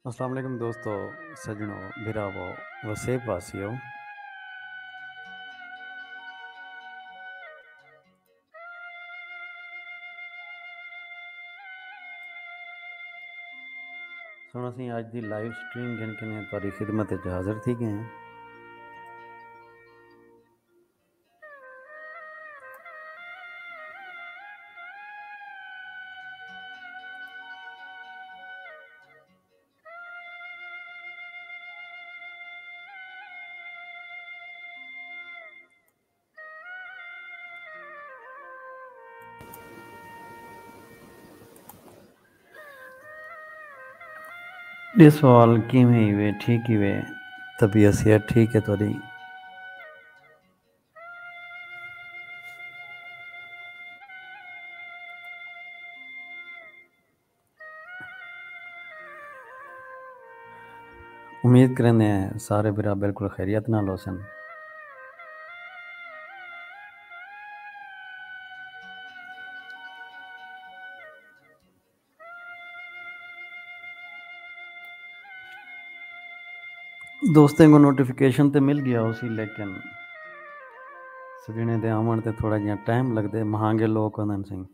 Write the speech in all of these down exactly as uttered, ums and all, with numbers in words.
السلام علیکم دوستو، سجنو، بھراوو، وسیب واسیو۔ سونا سی اج دی لائیو سٹریم گھن کے تاری خدمت حاضر تھی گئے ہیں۔ ݙے سوال کیویں ہیوے؟ ٹھیک ہیوے؟ طبیعت صحت ٹھیک ہے تہاݙی؟ امید کریندے ہیں سارے بھرا بالکل خیریت نال ہوسن۔ دوستیں کو نوٹیفکیشن تے مل گیا ہوسی، لیکن سجنے دے آون تے تھوڑا جیاں ٹائم لگدے، مہانگے لوک ہوندن سئیں۔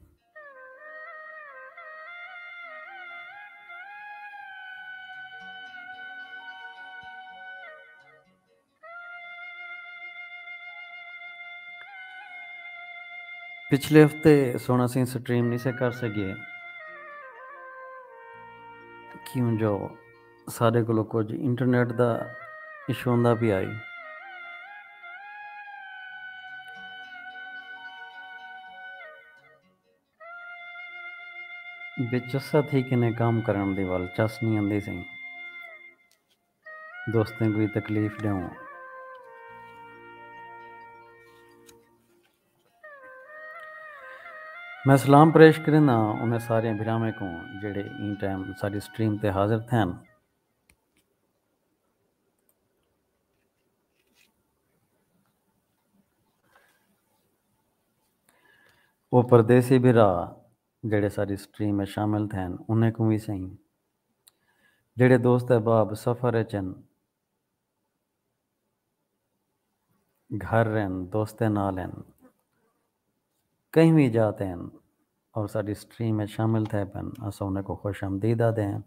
پچھلے ہفتے سونا سی سٹریم نہیں سے کر سکے، کیوں جو سارے کو کچھ انٹرنیٹ دا ایشو ہوندا پیا آئی۔ بے چسا تھی کنے کام کرن دی ول چس نہیں آندی سی۔ دوستیں کوئی تکلیف ݙیوں۔ میں سلام پیش کرینداں انہیں سارے بھراویں کو جڑے این ٹائم ساری سٹریم تے حاضر تھین۔ وہ پردیسی بھرا جڑے ساری سٹریم میں شامل تھین انہیں کو بھی سہی۔ جڑے دوست احباب سفر اچن، گھر رہن، دوستیں نال ہن، کہیں بھی جاتے ہیں اور ساری سٹریم میں شامل تھے پن، اسا انہیں کو خوش آمدید آدھے ہیں۔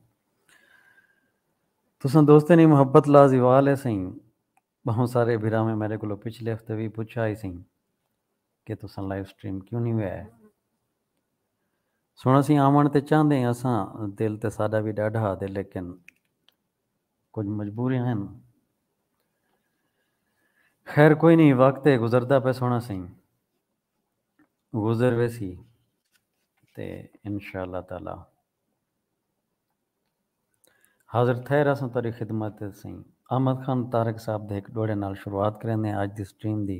تساں دوستیں نی محبت لازوال ہے سہی۔ بہوں سارے بھراویں میرے کو پچھلے ہفتے بھی پوچھا ہی سہی کہ تساں لائیو سٹریم کیوں نہیں ہوئے؟ سونا سی آون تے چاہندے ہیں اساں، دل تے ساڈا بھی ڈاڈھا آدھے، لیکن کچھ مجبوریاں ہیں۔ خیر کوئی نہیں، وقت ہے گزردا پہ سونا سی، گزر ویسی تے انشاءاللہ تعالی حاضر تھئے رہسوں تہاݙی خدمت اچ سئیں۔ احمد خان طارق صاحب دے ہک ݙوہڑے نال شروعات کریندے ہیں اڄ دی سٹریم دی۔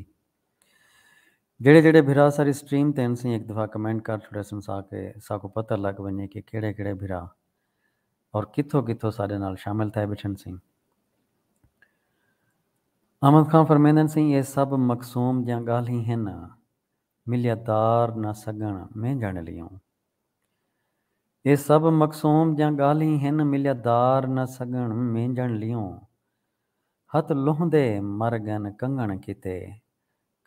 جیڑھے جیڑھے بھرا ساری سٹریم تے ہن سئیں ہک دفعہ کمنٹ کر چھوڑیسن ساکے ساکوں پتہ لڳ ونڄے کہ کیڑھے کیڑھے بھرا اور کتھوں کتھوں ساݙے نال شامل تھئے ٻیٹھن سئیں۔ احمد خان فرمیندن سئیں اے سب مقسوم دیاں ڳالھیں ہن۔ ملیا دار نہ سڳݨ مینجھݨ لیوں۔ اے سب مقسوم دیاں ڳالھیں ہن ملیا دار نہ سڳݨ مینجھݨ لیوں۔ ہتھ لہندے مر ڳن کنگݨ کیتے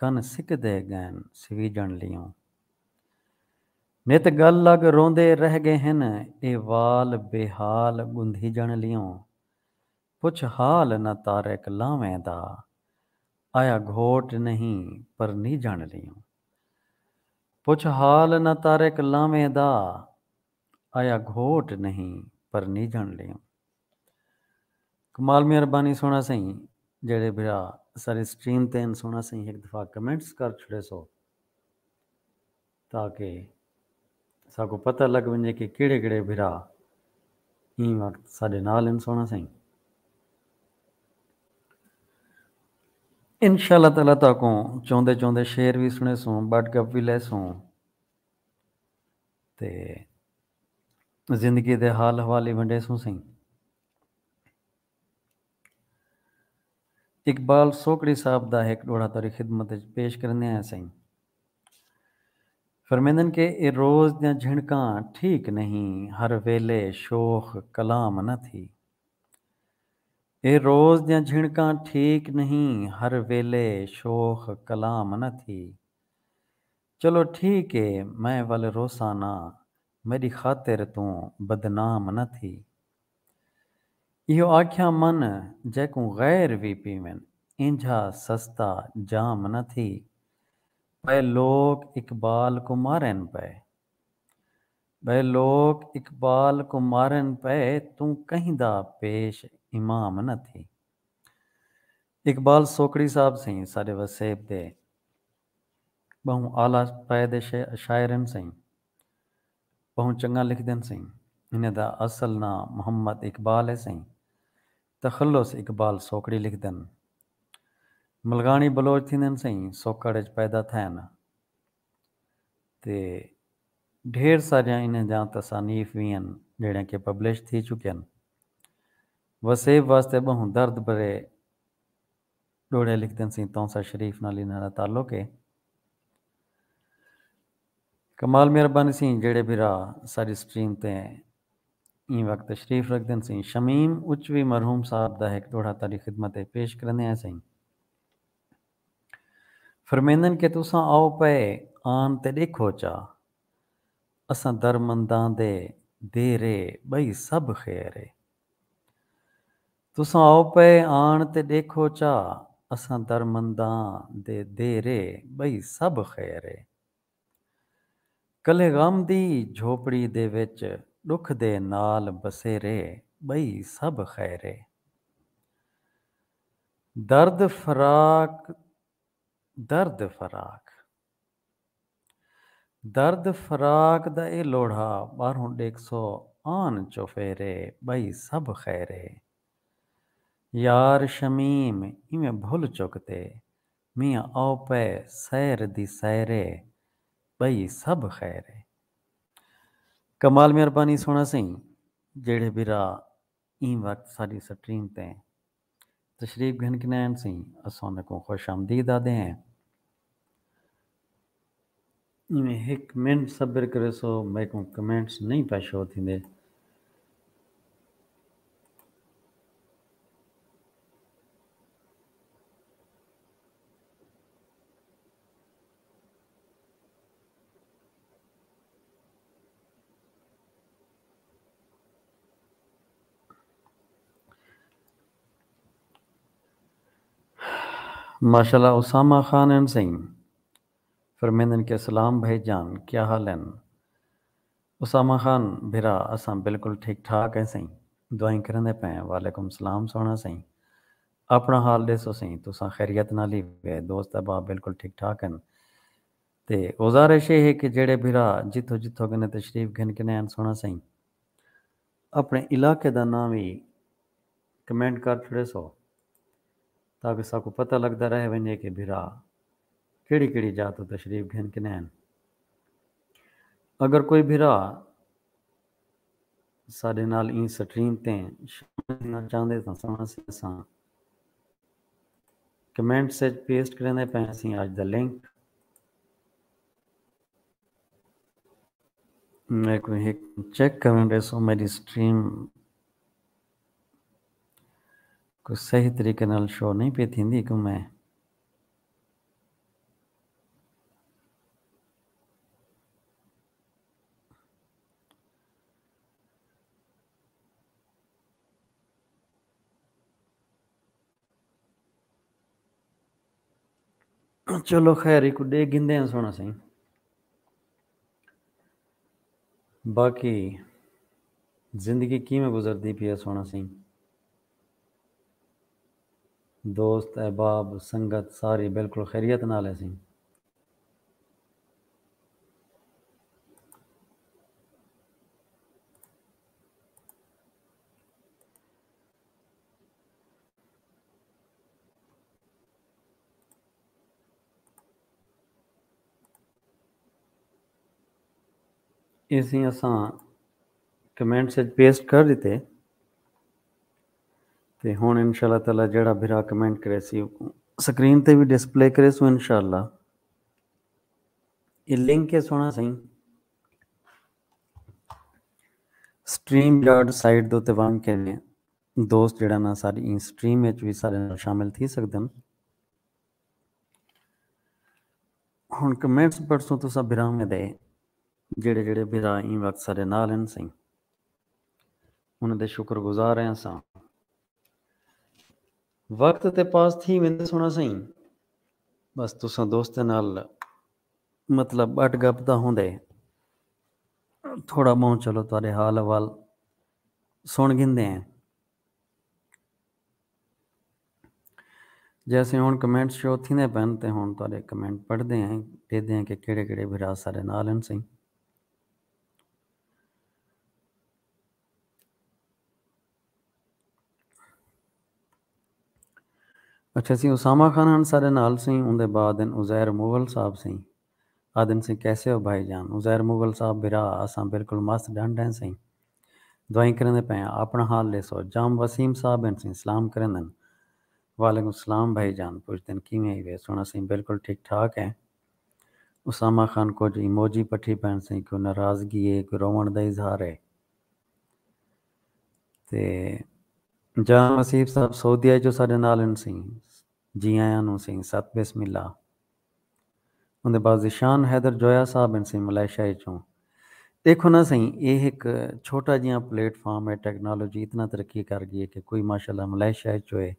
کن سکدے ڳئن سویجݨ لیوں۔ نت ڳل لڳ روندے رہ ڳئے ہن اے وال بے حال ڳندھیجݨ لیوں۔ پچھ حال نہ طارق لاویں دا آیا گھوٹ نہیں پرنیجݨ لیوں۔ پچھ حال نہ طارق لاویں دا آیا گھوٹ نہیں پرنیجݨ لیوں۔ کمال مہربانی سونا سئیں جیڑھے بھرا ساری سٹریم تے ہن سونا سئیں ہک دفعہ کمنٹس کر چھڑیسو۔ تاکہ ساکوں پتہ لڳ ونڄے کہ کیڑھے کیڑھے بھرا ایں وقت ساݙے نال ہن سونا سئیں۔ انشاءاللہ تعالی تہاکوں چوندے چوندے شعر وی سݨیسوں، ٻڈ گپ وی لیسوں تے زندگی دے حال احوال وی ونڈیسوں سئیں۔ اقبال سوکڑی صاحب دا ہک ݙوہڑا تہاݙی خدمت اچ پیش کریندے ہیں سئیں۔ فرمیندن کہ اے روز دیاں جھنکاں ٹھیک نہیں، ہر ویلے شوخ کلام نہ تھی۔ اے روز دیاں جھنکاں ٹھیک نہیں، ہر ویلے شوخ کلام نہ تھی۔ چلو ٹھیک اے، میں ول روساں نہ، میݙی خاطر توں بدنام نہ تھی۔ ایہو آکھیا من، جیکوں غیر وی پیون، اینجھا سستا جام نہ تھی۔ پئے لوک اقبال کوں مارن پئے، ٻئے لوک اقبال کوں مارن پئے، توں کہیں دا پیش امام نہ تھی۔ اقبال سوکڑی صاحب سئیں ساݙے وسیب دے ٻہوں اعلیٰ پائے دے شے- شاعر ہن سئیں، ٻہوں چنڳا لکھدن سئیں۔ انہیں دا اصل ناں محمد اقبال ہے سئیں، تخلص اقبال سوکڑی لکھدن۔ ملغاݨی بلوچ تھیندن سئیں، سوکڑ اچ پیدا تھئن۔ تے ڈھیر ساریاں انہیں دیاں تصانیف وی ہن جیڑھیاں کہ پبلش تھی چکین۔ وسیب واسطے ٻہوں درد بھرے ݙوہڑے لکھدن سئیں، تونسہ شریف نال انہاں دا تعلق ہے۔ کمال مہربانی سئیں جیڑھے بھرا ساݙی سٹریم تے ایں وقت تشریف رکھدن سئیں۔ شمیم اچوی مرحوم صاحب دا ہک ݙوہڑا تہاݙی خدمت اچ پیش کریندے ہیں سئیں۔ فرمیندن کہ تساں آؤ پئے آن تے ݙیکھو چا، اساں درمنداں دے دیرے ٻئی سب خیر ہے۔ تساں آؤ پئے آن تے ݙیکھو چا، اساں درمنداں دے دیرے ٻئی سب خیر ہے۔ کلھے غم دی جھوپڑی دے وچ ݙکھ دے نال بسیرے ٻئی سب خیر ہے۔ درد فراق، درد فراق، درد فراق دا اے لوڑھا ٻاہروں ݙیکھسو آن چوفیرے ٻئی سب خیر ہے۔ یار شمیم ایویں بھل چک تے میاں آؤ پئے سیر دی سیرے ٻئی سب خیر ہے۔ کمال مہربانی سوہݨا سئیں جیڑھے بھرا ایں وقت ساݙی سٹریم تے تشریف گھن کنین سئیں، اساں انہاں کوں خوش آمدید آہدے ہیں۔ ایویں ہک منٹ صبر کریسو، میکوں کمنٹس نہیں پئے شو تھیندے۔ ماشاءاللہ، اسامہ خان ہن سئیں، فرمیندن کہ سلام بھائی جان، کیا حال ہن؟ اسامہ خان بھرا، اساں بالکل ٹھیک ٹھاک ہیں سئیں، دعائیں کریندے پئے ہیں۔ وعلیکم السلام سوہݨا سئیں، اپݨا حال ݙیسو سئیں، تساں خیریت نال ہیوے؟ دوست احباب بالکل ٹھیک ٹھاک ہن۔ تے گزارش اے ہے کہ جیڑھے بھرا جتھوں جتھوں کنے تشریف گھن کنے ہن سوہݨا سئیں، اپݨے علاقے دا ناں وی کمنٹ کر چھوڑیسو، تاکہ ساکوں پتہ لڳدا رہ ونڄے کہ بھرا کیڑھی کیڑھی جاہ توں تشریف گھن کنے ہن۔ اگر کوئی بھرا ساݙے نال ایں سٹریم تے شامل تھیݨا چاہندے تاں سوہݨا سئیں، اساں کمنٹس اچ پیسٹ کریندے پئے ہیں سئیں اڄ دا لنک۔ میکوں ہک چیک کرݨ ݙیسو، میݙی سٹریم کوئی صحیح طریقے نال شو نہیں پئی تھیندی کیوں میں چلو خیر، ایکوں ݙے گھندے ہیں سوہݨا سئیں۔ باقی زندگی کیویں گزردی پئی ہے سوہݨا سئیں؟ دوست احباب سنگت ساری بالکل خیریت نال ہے سئیں؟ اے سئیں اساں کمنٹس اچ پیسٹ کر ݙتے۔ تے ہݨ انشاءاللہ تعالیٰ جیڑھا بھرا کمنٹ کریسی، سکرین تے وی ڈسپلے کریسوں انشاءاللہ۔ اے لنک ہے سوہݨا سئیں، سٹریم یارڈ سائٹ دے اتے ونڄ کے نے دوست جڑا نا ساری این سٹریم وچ بھی سارے نال شامل تھی سکدن۔ ہن کمنٹس پڑھسوں تساں بھراویں دے، جڑے جڑے بھرا این وقت سارے نال ہیں سائیں، انہاں دے شکر گزار ہیں اساں۔ وقت تے پاس تھی ویندے سونا سائیں، بس تساں دوستیں نال مطلب ٻٹ گپ تاں ہوندے، تھوڑا ٻہوں چلو تہاݙے حال احوال سݨ گھندے ہیں۔ جیسے ہݨ کمنٹ شو تھیندے پئن تے ہݨ تہاݙے کمنٹ پڑھدے ہیں، ݙیہدے ہیں کہ کیڑھے کیڑھے بھرا سارے نال ہن سئیں۔ اچھا سی اسامہ خان ہن سارے نال سئیں، اوندے بعد ہن عزیر مغل صاحب سئیں۔ آدھن سئیں کیسے ہو بھائی جان؟ عزیر مغل صاحب بھرا اساں بالکل مست ڈھنڈ ہیں سئیں، دعائیں کریندے پئے ہیں، اپنا حال ڈیسو۔ جام وسیم صاحب ہن سئیں سلام کریندن۔ وعلیکم السلام بھائی جان، پوچھدن کیویں ہی وے؟ سونا سئیں بالکل ٹھیک ٹھاک ہیں۔ اسامہ خان کچھ ایموجی پٹھی پئن سئیں، کوئی ناراضگی ہے، کوئی روون دا اظہار ہے۔ تے جام وسیم صاحب سعودیہ جو سارے نال ہن سئیں، جی آیاں نوں سئیں، ست بسم اللہ۔ اوندے بعد ذیشان حیدر جویا صاحب ہن سئیں ملائیشیا اچوں۔ ݙیکھو نا سئیں، اے ہک چھوٹا جیہاں پلیٹ فارم ہے، ٹیکنالوجی اتنا ترقی کر ڳئی ہے کہ کوئی ماشاءاللہ ملائیشیا اچوں ہے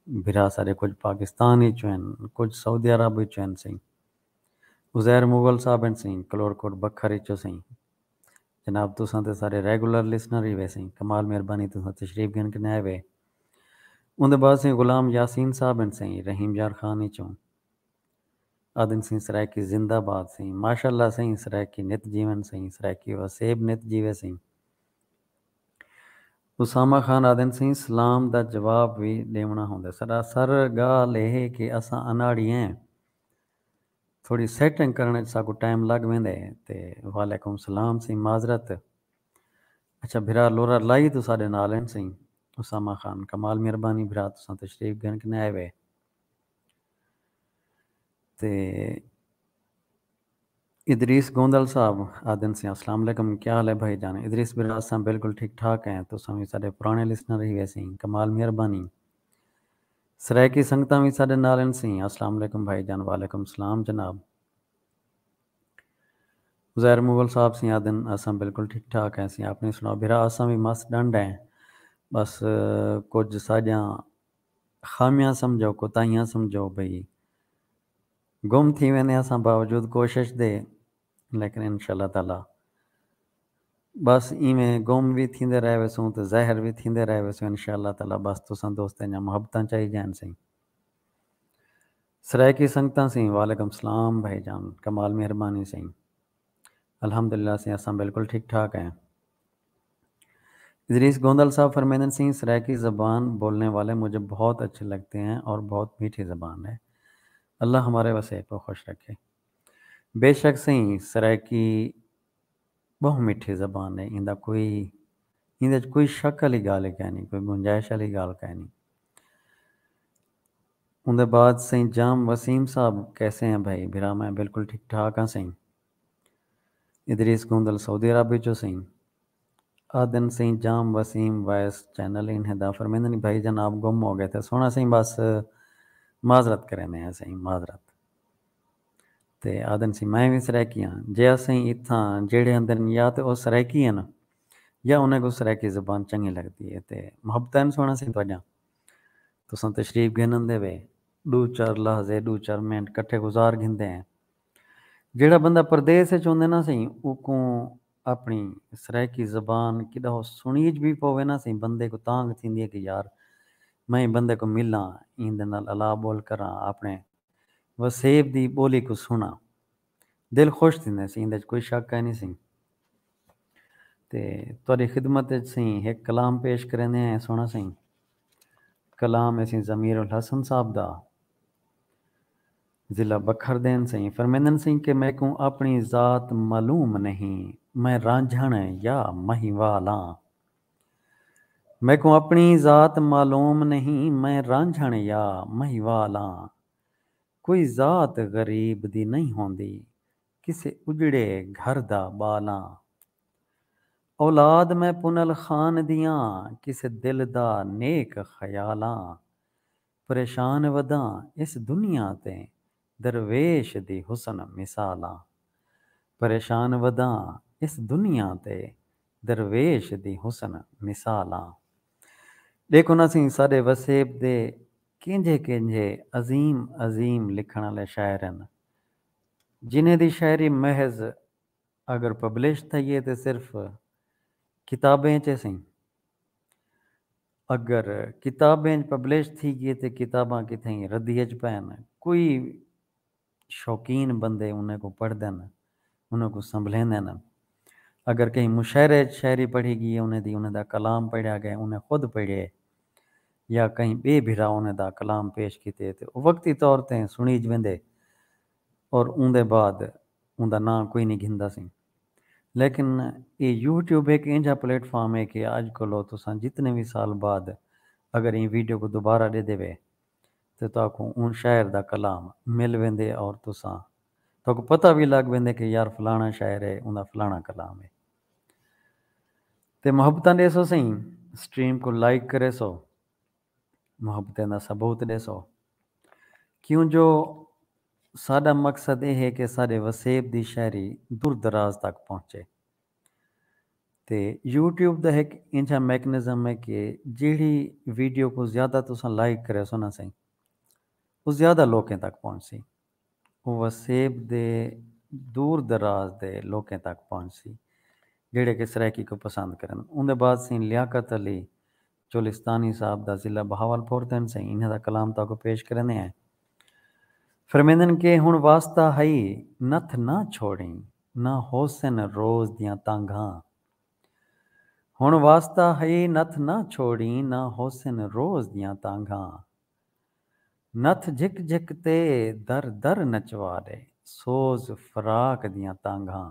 بھرا سارے، کچھ پاکستان اچوں ہن، کچھ سعودی عرب اچوں ہن سئیں۔ عزیر مغل صاحب ہن سئیں کلور کوٹ بکھر اچوں سئیں۔ جناب تساں تے سارے ریگولر لسنر ہی وے سئیں، کمال مہربانی تساں تشریف گھن کنے آئے وے۔ اوندے بعد سئیں غلام یاسین صاحب ہن سئیں رحیم یار خان اچوں۔ آدھن سئیں سرائیکی زندہ باد سئیں، ماشاءاللہ سئیں، سرائیکی نت جیون سئیں، سرائیکی وسیب نت جیوے سئیں۔ اسامہ خان آدھن سئیں سلام دا جواب وی ݙیوݨا ہوندے۔ سراسر ڳالھ اے ہے کہ اساں اناڑی ہیں، تھوڑی سیٹنگ کرݨ اچ ساکوں ٹائم لڳ ویندے۔ تے وعلیکم السلام سئیں، معذرت۔ اچھا بھرا لورا لائی توں ساݙے نال ہن سئیں۔ اسامہ خان کمال مہربانی بھرا تساں تشریف گھن کنے آئے وے۔ تے ادریس گوندل صاحب آدھن سئیں السلام علیکم، کیا حال ہے بھائی جان؟ ادریس بھرا اساں بالکل ٹھیک ٹھاک ہیں، تساں وی ساݙے پرانے لسنر ہی وے سئیں، کمال مہربانی۔ سرائیکی سنگتاں وی ساݙے نال ہن سئیں، السلام علیکم بھائی جان۔ وعلیکم السلام جناب۔ عزیر مغل صاحب سئیں آدھن اساں بالکل ٹھیک ٹھاک ہیں سئیں، اپݨی سݨاؤ بھرا؟ اساں وی مست ڈھنڈ ہیں، بس کجھ ساݙیاں خامیاں سمجھو، کوتاہیاں سمجھو بھئی، گم تھی ویندے اساں باوجود کوشش دے، لیکن انشاءاللہ تعالی بس ایویں گم وی تھیندے رہ ویسوں تے ظاہر وی تھیندے رہ ویسوں انشاءاللہ تعالی۔ بس تساں دوستیں دیاں محبتاں چاہیدیاں ہن سئیں۔ سرائیکی سنگتاں سئیں، وعلیکم السلام بھائی جان، کمال مہربانی سئیں۔ الحمدللہ سئیں، اساں بالکل ٹھیک ٹھاک ہیں۔ ادریس گوندل صاحب فرمیندن سئیں، سرائیکی زبان بولنے والے مجھے بہت اچھے لگتے ہیں اور بہت میٹھی زبان ہے، اللہ ہمارے وسیب کو خوش رکھے۔ بے شک سئیں، سرائیکی ٻہوں مٹھی زبان ہے، ایندا کوئی، ایندے اچ کوئی شک آلی ڳالھ ہی کائنی، کوئی گنجائش آلی ڳالھ کائنی۔ اوندے بعد سئیں جام وسیم صاحب، کیسے ہیں بھائی؟ بھرا میں بالکل ٹھیک ٹھاک ہاں سئیں۔ ادریس گوندل سعودی عرب وچوں سئیں۔ آدھن سئیں جام وسیم وائس چینل انہیں دا، فرمیندن بھائی جناب گم ہو گئے تھے۔ سوہݨا سئیں بس معذرت کریندے ہیں سئیں، معذرت۔ تے آدھن سئیں میں وی سرائیکی ہاں۔ جے اسئیں اتھاں جیڑھے ہوندن یا تے او سرائیکی ہن یا انہیں کوں سرائیکی زبان چنڳی لڳدی ہے تے محبتاں ہن سوہݨا سئیں تہاݙیاں۔ تساں تشریف گھن آندے وے، ݙو چار لحظے، ݙو چار منٹ کٹھے گزار گھندے ہیں۔ جیڑھا بندہ پردیس اچ ہوندے نا سئیں، اوکوں اپݨی سرائیکی زبان کݙاہو سݨیج بھی پووے نا سئیں، بندے کوں تانگھ تھیندی ہے کہ یار میں ایں بندے کوں ملاں، ایندے نال الا ٻول کراں، اپݨے وسیب دی ٻولی کوں سݨاں۔ دل خوش تھیندے سئیں، ایندے اچ کوئی شک کائنی سئیں۔ تے تہاݙی خدمت اچ سئیں ہک کلام پیش کریندے ہیں، سوہݨا سئیں۔ کلام ہے سئیں ضمیر الحسن صاحب دا، ضلع بکھر دین سئیں۔ فرمیندن سئیں کہ میکوں اپݨی ذات معلوم نہیں، میں رانجھݨ یا مہیوال آں۔ میکوں اپݨی ذات معلوم نہیں، میں رانجھݨ یا مہیوال آں۔ کوئی ذات غریب دی نہیں ہوندی، کسے اجڑے گھر دا ٻال آں۔ اولاد میں پنل خان دیاں، کسے دل دا نیک خیالاں۔ پریشان وداں اس دنیا تے، درویش دی حسن مثالاں۔ پریشان وداں اس دنیا تے، درویش دی حسن مثالاں۔ ݙیکھو نا سئیں، ساݙے وسیب دے کینجھے کینجھے عظیم عظیم لکھݨ والے شاعر ہن، جنہیں دی شاعری محض اگر پبلش تھئی ہے تے صرف کتابیں چ سئیں۔ اگر کتابیں چ پبلش تھی ڳئی ہے تے کتاباں کتھیں ردی اچ پئن، کوئی شوقین بندے انہیں کوں پڑھدن، انہیں کوں سنبھلیندن۔ اگر کہیں مشاعرے اچ شاعری پڑھی ڳئی ہے، انہیں دی، انہیں دا کلام پڑھیا ڳئے، انہیں خود پڑھے، یا کہیں ٻئے بھرا انہیں دا کلام پیش کیتے تے او وقتی طور تے سݨیج ویندے، اور اوندے بعد اوندا ناں کوئی نہیں گھندا سی۔ لیکن اے یوٹیوب ہک اینجھا پلیٹ فارم ہے کہ اڄ کلو تساں جتنے وی سال بعد اگر ایں ویڈیو کوں دوبارہ ݙیدھے وے تے تہاکوں اوں شاعر دا کلام مل ویندے، اور تساں، تہاکوں پتہ وی لڳ ویندے کہ یار فلاݨا شاعر ہے، اوندا فلاݨا کلام ہے۔ تے محبتاں ݙیسو سئیں، سٹریم کوں لائک کریسو، محبتیں دا ثبوت ݙیسو، کیوں جو ساݙا مقصد اے ہے کہ ساݙے وسیب دی شاعری دور دراز تک پہنچے۔ تے یوٹیوب دا ہک اینجھا میکنزم ہے کہ جیڑھی ویڈیو کوں زیادہ تساں لائک کریسو نا سئیں، او زیادہ لوکیں تک پہنچسی۔ او وسیب دے دور دراز دے لوکیں تک پہنچسی، جیڑھے کہ سرائیکی کوں پسند کرن۔ اوندے بعد سئیں لیاقت علی چولستانی صاحب دا ضلع بہاولپور توں سئیں، انہاں دا کلام تہاکوں پیش کریندے ہیں۔ فرمیندن کہ ہݨ واسطہ ہئی نتھ نہ چھوڑیں، نہ ہوسن روز دیاں تانگھاں۔ ہݨ واسطہ ہئی نتھ نہ چھوڑیں، نہ ہوسن روز دیاں تانگھاں۔ نتھ جھک جھک تے در در نچوا ݙے، سوز فراق دیاں تانگھاں۔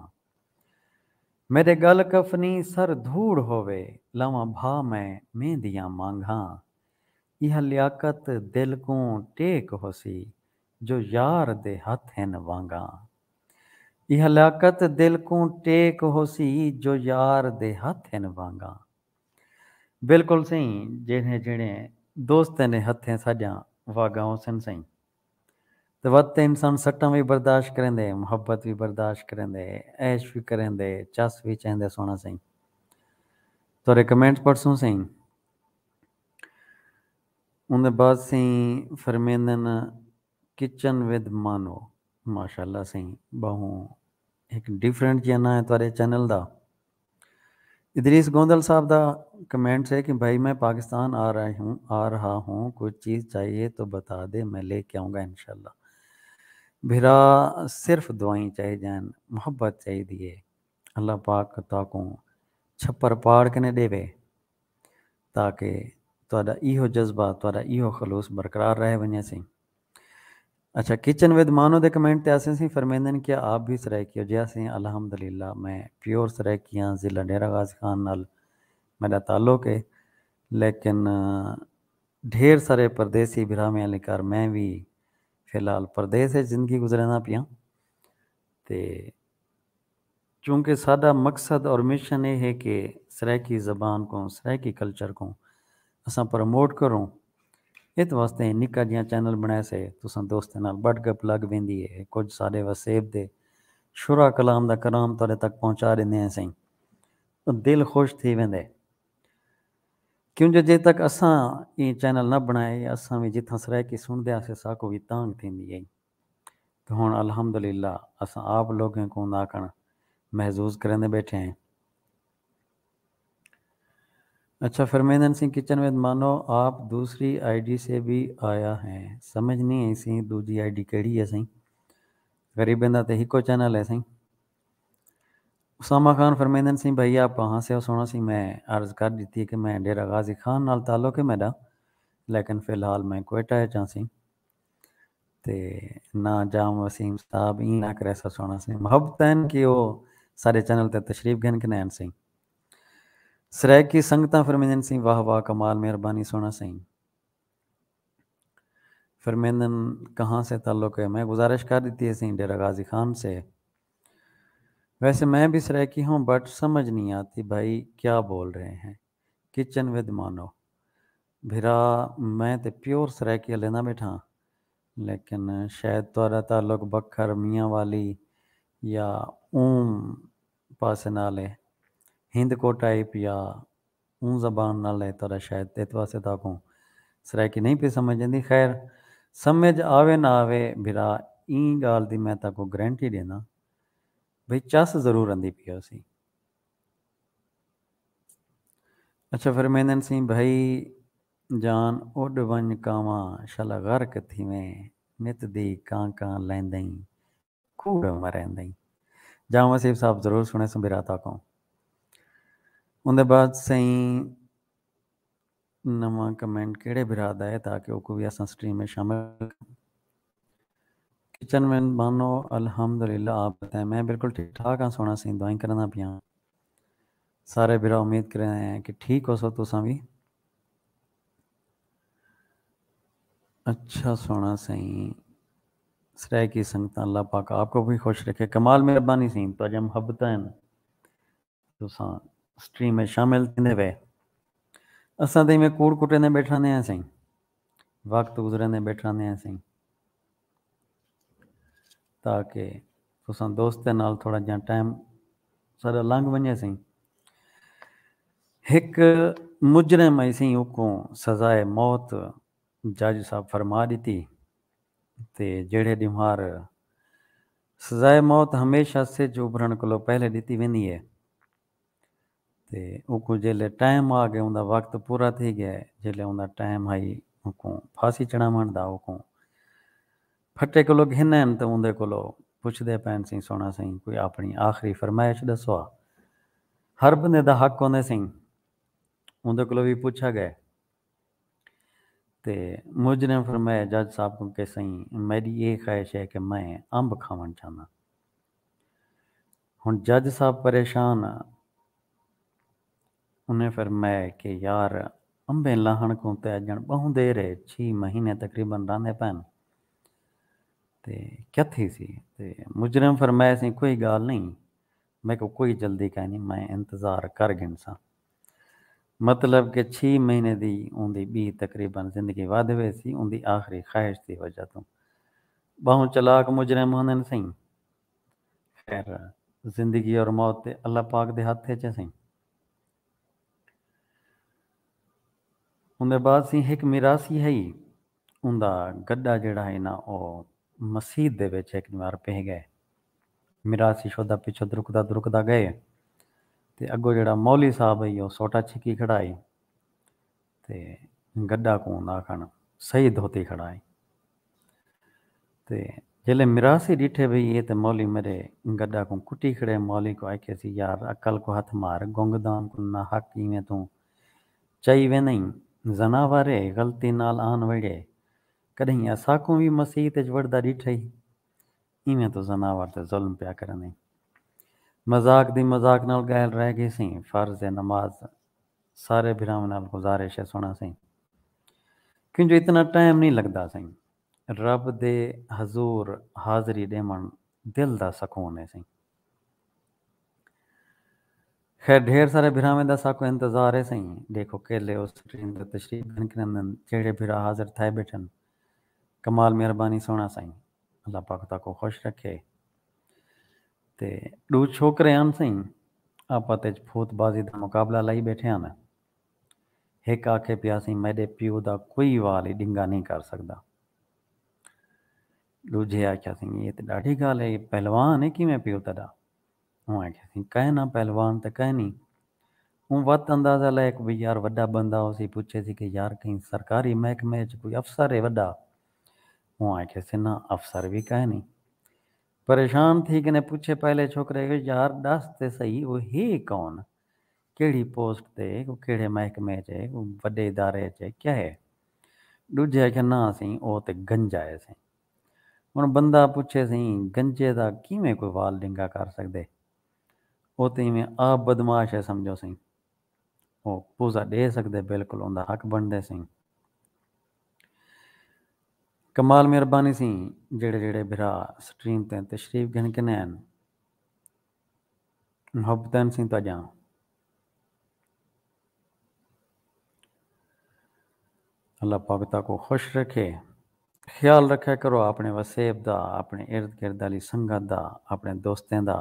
میݙے ڳل کفنی سر دھوڑ ہووے، لواں بھا میں میندیاں مانگھاں۔ ایہا لیاقت دل کوں ٹیک ہوسی، جو یار دے ہتھ ہن وانگھاں۔ ایہا لیاقت دل کوں ٹیک ہوسی، جو یار دے ہتھ ہن وانگھاں۔ بالکل سئیں، جیڑھے جیڑھے دوستیں دے ہتھیں ساݙیاں واگاں ہوسن سئیں، تے وت تے انسان سٹاں وی برداشت کریندے، محبت وی برداشت کریندے، عیش وی کریندے، چس وی چیندے سوہݨا سئیں۔ تہاݙے کمنٹس پڑھسوں سئیں۔ اوندے بعد سئیں فرمیندن کچن ود مانو، ماشاءاللہ سئیں، ٻہوں ہک ڈفرنٹ جیہا ناں ہے تہاݙے چینل دا۔ ادریس گوندل صاحب دا کمنٹس ہے کہ بھائی میں پاکستان آ رہا ہوں، آ رہا ہوں، کچھ چیز چاہیے تو بتا دے، میں لے کے آؤں گا انشاءاللہ۔ بھرا صرف دعائیں چاہیدیاں ہن، محبت چاہیدی ہے۔ اللہ پاک تہاکوں چھپر پاڑ کنے ݙیوے تاکہ تہاݙا ایہو جذبہ، تہاݙا ایہو خلوص برقرار رہ ونڄے سئیں۔ اچھا، کچن ود مانو دے کمنٹ تے آسے سئیں، فرمیندن کیا آپ بھی سرائیکی ہو؟ جی ہاں سئیں، الحمدللہ میں پیور سرائیکی ہاں، ضلع ڈیرہ غازی خان نال میݙا تعلق ہے، لیکن ڈھیر سارے پردیسی بھراویں آلی کر میں وی فی الحال پردیس اچ زندگی گزریندا پیاں۔ تے چونکہ ساݙا مقصد اور مشن اے ہے کہ سرائیکی زبان کوں، سرائیکی کلچر کوں اساں پروموٹ کروں، ات واسطے نکا جیہاں چینل بݨائے سے، تساں دوستیں نال ٻڈھ گپ لڳ ویندی ہے، کجھ ساݙے وسیب دے شعرا کلام دا کلام تہاݙے تک پہنچا ݙیندے ہیں سئیں، تاں دل خوش تھی ویندے۔ کیوں جو جے تک اساں ایں چینل نہ بݨائے، اساں وی جتھاں سرائیکی سݨدے ہاسے، ساکوں وی تانگھ تھیندی ہئی۔ تے ہݨ الحمدللہ اساں آپ لوگیں کوں آکھݨ محظوظ کریندے ٻیٹھے ہیں۔ اچھا، فرمیندن سئیں کچن ود مانو، آپ دوسری آئی ڈی سے بھی آیا ہیں، سمجھ نہیں آئی سئیں، دوجھی آئی ڈی کیڑھی ہے سئیں؟ غریبیں دا تے ہکو چینل ہے سئیں۔ اسامہ خان فرمیندن سئیں، بھائی آپ کہاں سے ہو؟ سوہݨا سئیں، میں عرض کر ݙتی ہے کہ میں ڈیرہ غازی خان نال تعلق ہے میݙا، لیکن فی الحال میں کوئٹہ اچ ہاں سئیں۔ تے نہ جام وسیم صاحب ایں نہ کریسا سوہݨا سئیں۔ محبت ہن کہ او ساݙے چینل تے تشریف گھن کنے آئن سئیں۔ سرائیکی سنگتاں فرمیندن سئیں، واہ واہ، کمال، مہربانی سوہݨا سئیں۔ فرمیندن کہاں سے تعلق ہے؟ میں گزارش کر ݙتی ہے سئیں، ڈیرہ غازی خان سے۔ ویسے میں بھی سرائیکی ہوں، بٹ سمجھ نہیں آتی بھائی کیا بول رہے ہیں۔ کچن ود مانو۔ بھرا، میں تے پیور سرائیکی ہلیندا ٻیٹھاں، لیکن شاید تہاݙا تعلق بکھر، میاں والی یا اوں پاسے نال ہے، ہند کو ٹائپ یا اوں زبان نال ہے تہاݙا، شاید ات واسطے تہاکوں سرائیکی نہیں پئی سمجھ ایندی۔ خیر، سمجھ آوے نہ آوے بھرا، ایں ڳالھ دی میں تہاکوں گارنٹی ݙینداں بھئی چس ضرور آندی پئی ہوسی۔ اچھا، فرمیندن سئیں، بھائی جان اݙ ونڄ کانواں شالا غرق تھیویں، نت دی کاں کاں لیندئیں، کوڑ مریندئیں۔ جان وسیب صاحب ضرور سݨیسوں بھرا تہاکوں۔ اوندے بعد سئیں نواں کمنٹ کیڑھے بھرا دا ہے تاکہ اوکوں وی اساں سٹریم میں شامل کروں۔ کچن ود مانو، الحمدللہ، آپ بتائیں؟ میں بالکل ٹھیک ٹھاک ہاں سوہݨا سئیں، دعائیں کریندا پیاں۔ سارے بھرا امید کریندے ہیں کہ ٹھیک ہوسو تساں وی۔ اچھا سوہݨا سئیں، سرائیکی سنگتاں، اللہ پاک آپ کو بھی خوش رکھے۔ کمال مہربانی سئیں، تہاݙیاں محبتاں ہن۔ تساں سٹریم میں شامل تھیندے وے۔ اساں تے ایویں کوڑ کٹیندے ٻیٹھاندے ہیں سئیں، وقت گزریندے ٻیٹھاندے ہیں سئیں، تاکہ تساں دوستیں نال تھوڑا جیہاں ٹائم ساݙا لنگھ ونڄے سئیں۔ ہک مجرم آئی سئیں، اوکوں سزائے موت جج صاحب فرما ݙتی، تے جیڑھے ݙیوار سزائے موت ہمیشہ سجھ ابھرݨ کولو پہلے ݙتی ویندی ہے، تے اوکوں جیلے ٹائم آ ڳئے، اوندا وقت پورا تھی ڳئے، جیلے اوندا ٹائم ہئی اوکوں پھاسی چڑھاوݨ دا، اوکوں پھٹے کولو گھنن تے اوندے کولو پچھدے پئن سئیں، سوہݨا سئیں، کوئی اپݨی آخری فرمائش ݙسو۔ ہر بندے دا حق ہوندے سئیں، اوندے کولو وی پچھا ڳئے۔ تے مجرم فرمایا جج صاحب کوں کہ سئیں، میݙی اے خواہش ہے کہ میں امب کھاوݨ چاہنداں۔ ہݨ جج صاحب پریشان آ، انہیں فرمایا کہ یار، امبیں لاہݨ کوں تے اڄݨ ٻہوں دیر ہے، چھی مہینے تقریباً راہندے پئن، تے کیا تھیسی؟ تے مجرم فرمایا سئیں، کوئی ڳالھ نہیں، میکوں کوئی جلدی کائنی، میں انتظار کر گھنساں۔ مطلب کہ چھی مہینے دی اوندی ٻی تقریباً زندگی ودھ ویسی، اوندی آخری خواہش دی وجہ توں۔ ٻہوں چلاک مجرم ہوندن سئیں۔ خیر، زندگی اور موت تے اللہ پاک دے ہتھ اچ ہے سئیں۔ اوندے بعد سئیں ہک میراثی ہئی، اوندا گݙا جیڑھا ہے نا، او مسیت دے وچ ہک ݙیوار پہ ڳئے۔ میراثی شودا پچھوں درکدا درکدا ڳئے، تے اڳوں جیڑھا مولوی صاحب ہئی، او سوٹا چھکی کھڑا ہئی، تے گݙا کوں اوندا آکھݨ سہی دھوتی کھڑا ہئی۔ تے جیلے میراثی ݙٹھے بھئی اے تے مولوی میݙے گݙا کوں کٹی کھڑے، مولوی کوں آکھیسی، یار، عقل کوں ہتھ مار، گنگ دان کوں نہ حق ایویں توں چئی ویندیں، زناور اے، غلطی نال آن وڑے، کݙہیں اساکوں وی مسیت اچ وڑدا ݙٹھئی، ایویں توں زناور تے ظلم پیا کریندیں۔ مذاق دی مذاق نال ڳالھ رہ ڳئی سئیں، فرض نماز سارے بھراواں نال گزارش ہے سوہݨا سئیں، کیوں جو اتنا ٹائم نہیں لڳدا سئیں، رب دے حضور حاضری ݙیوݨ دل دا سکون ہے سئیں۔ خیر، ڈھیر سارے بھراویں دا ساکوں انتظار ہے سئیں۔ ڈیکھو کیلے او سکرین تے تشریف گھن کریندن، جیڑھے بھرا حاضر تھئے بیٹھن۔ کمال مہربانی سوہݨا سئیں، اللہ پاک تہاکوں خوش رکھے۔ تے ݙو چھوکرے ہن سئیں، آپت اچ پھوت بازی دا مقابلہ لائی بیٹھے ہن۔ ہک آکھے پیا سئیں، میݙے پیو دا کوئی وال ہی ݙنگا نہیں کر سڳدا۔ ݙوجھے آکھیا سئیں، اے تے ݙاڈھی ڳالھ ہے، اے پہلوان ہے، کیویں پیو تیݙا؟ اوں آکھیا سئیں، کائے نہ پہلوان تے کائے نی۔ اوں وت اندازہ لائے کہ بھئی یار وݙا بندہ ہوسی، پچھے سی کہ یار کہیں سرکاری محکمے اچ کوئی افسر ہے وݙا؟ اوں آکھیا سئیں، نہ افسر وی کائے نی۔ پریشان تھی کنے پچھے پہلے چھوکرے کہ یار ݙس تے سہی، او ہے کون؟ کیڑھی پوسٹ تے، او کیڑھے محکمے اچ ہے، او وݙے ادارے اچ ہے، کیا ہے؟ ݙوجھے آکھیا، نہ سئیں، او تے گنجا ہے سئیں۔ ہݨ بندہ پچھے سئیں، گنجے دا کیویں کوئی وال ݙنگا کر سڳدے؟ او تے ایویں آپ بدمعاش ہے سمجھو سئیں۔ او پوزا ݙے سڳدے، بالکل اوندا حق بݨدے سئیں۔ کمال مہربانی سئیں، جیڑھے جیڑھے بھرا سٹریم تے تشریف گھن کنے ہن۔ محبتن سیں تاجاں۔ اللہ پاک تاکوں خوش رکھے۔ خیال رکھیا کرو اپنے وسیب دا، اپنے ارد گرد والی سنگت دا، اپنے دوستیں دا۔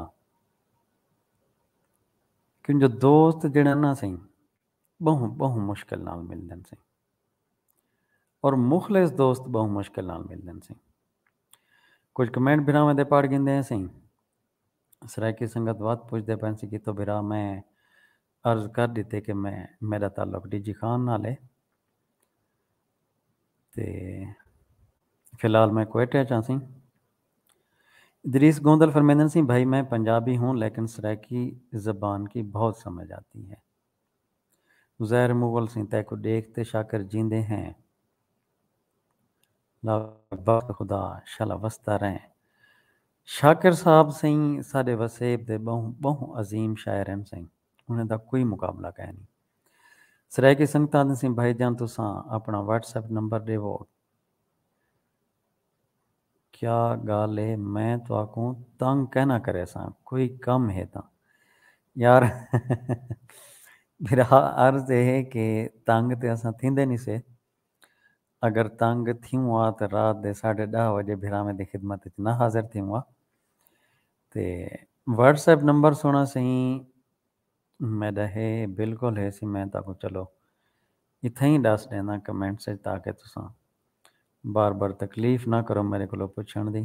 کیوں جو دوست جڑے نا سائیں، بہوں بہوں مشکل نال ملدن سائیں، اور مخلص دوست بہوں مشکل نال ملدن سائیں۔ کچھ کمنٹ بھراواں دے پڑھ گھندے ہیں سائیں۔ سرائیکی سنگت وت پچھدے پئن سی کتھوں بھرا، میں عرض کر ݙتے کہ میں، میݙا تعلق ڈی جی خان نال ہے۔ تے فی الحال میں کوئٹہ چاں سی۔ ادریس گوندل فرمیندن سی، بھائی میں پنجابی ہوں لیکن سرائیکی زبان کی بہت سمجھ آتی ہے۔ عزیر مغل سی، تیکوں ݙیکھ تے شاکر جیندے ہیں۔ لا بخت خدا شالا وسدا رہیں۔ شاکر صاحب سئیں ساݙے وسیب دے ٻہوں ٻہوں عظیم شاعر ہن سئیں، انہیں دا کوئی مقابلہ کائنی۔ سرائیکی سنگتاں آہدن سئیں، بھائی جان تساں اپݨا واٹس ایپ نمبر ݙیوو۔ کیا ڳالھ ہے، میں تہاکوں تنگ کائنا کریساں، کوئی کم ہے تاں؟ یار بھرا، عرض اے ہے کہ تنگ تے اساں تھیندے نی سے، اگر تنگ تھیوں آ تے رات دے ساڈھے ݙاہ وڄے بھراویں دی خدمت اچ نہ حاضر تھیوں آ۔ تے واٹس ایپ نمبر سوہݨا سئیں میݙا ہے، بالکل ہے سی، میں تہاکوں چلو اتھائیں ݙس ݙینداں کمنٹس اچ، تاکہ تساں بار بار تکلیف نہ کرو میݙے کولوں پچھݨ دی۔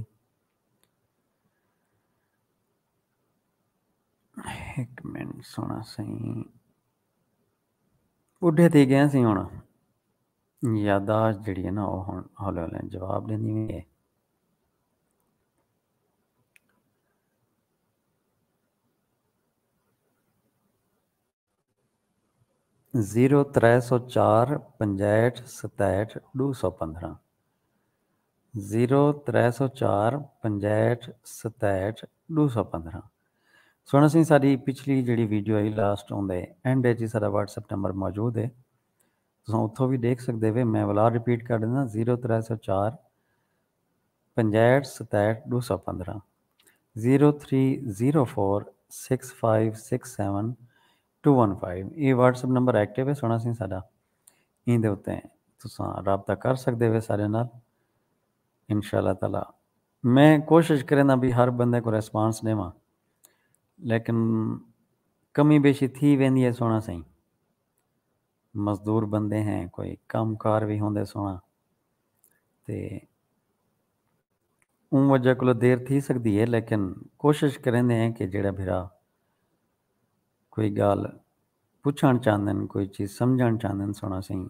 ہک منٹ سوہݨا سئیں، ٻڈھے تھی ڳئے سئیں ہݨ۔ یادداشت جیڑھی ہے نا، او ہݨ ہولے ہولے جواب ݙیندی وی ہے۔ زیرو ترے سو چار پنجاہٹھ ستاہٹھ ݙو سو پندرہ، زیرو ترے سو چار پنجاہٹھ ستاہٹھ ݙو سو پندرہ۔ سوہݨا سئیں، ساݙی پچھلی جیڑھی ویڈیو ہئی لاسٹ، اوندے اینڈ اچ ہی ساݙا واٹس ایپ نمبر موجود ہے۔ تساں اتھوں وی ݙیکھ سڳدے وے۔ میں ولا ریپیٹ کر ݙینداں، زیرو ترے سو چار پنجاہٹھ ستاہٹھ ݙو سو پندرہ، zero three zero four six five six seven two one five. ایہ واٹس ایپ نمبر ایکٹیو ہے سوہݨا سئیں ساݙا، ایندے اتے تساں رابطہ کر سڳدے وے ساݙے نال۔ انشاءاللہ تعالیٰ میں کوشش کرینداں بھی ہر بندے کوں ریسپانس ݙیواں، لیکن کمی بیشی تھی ویندی ہے سوہݨا سئیں۔ مزدور بندے ہیں، کوئی کم کار وی ہوندے سوہݨا، تے اوں وجہ کولو دیر تھی سڳدی ہے، لیکن کوشش کریندے ہیں کہ جیڑھا بھرا کوئی ڳالھ پچھݨ چاہندن، کوئی چیز سمجھݨ چاہندن سوہݨا سئیں،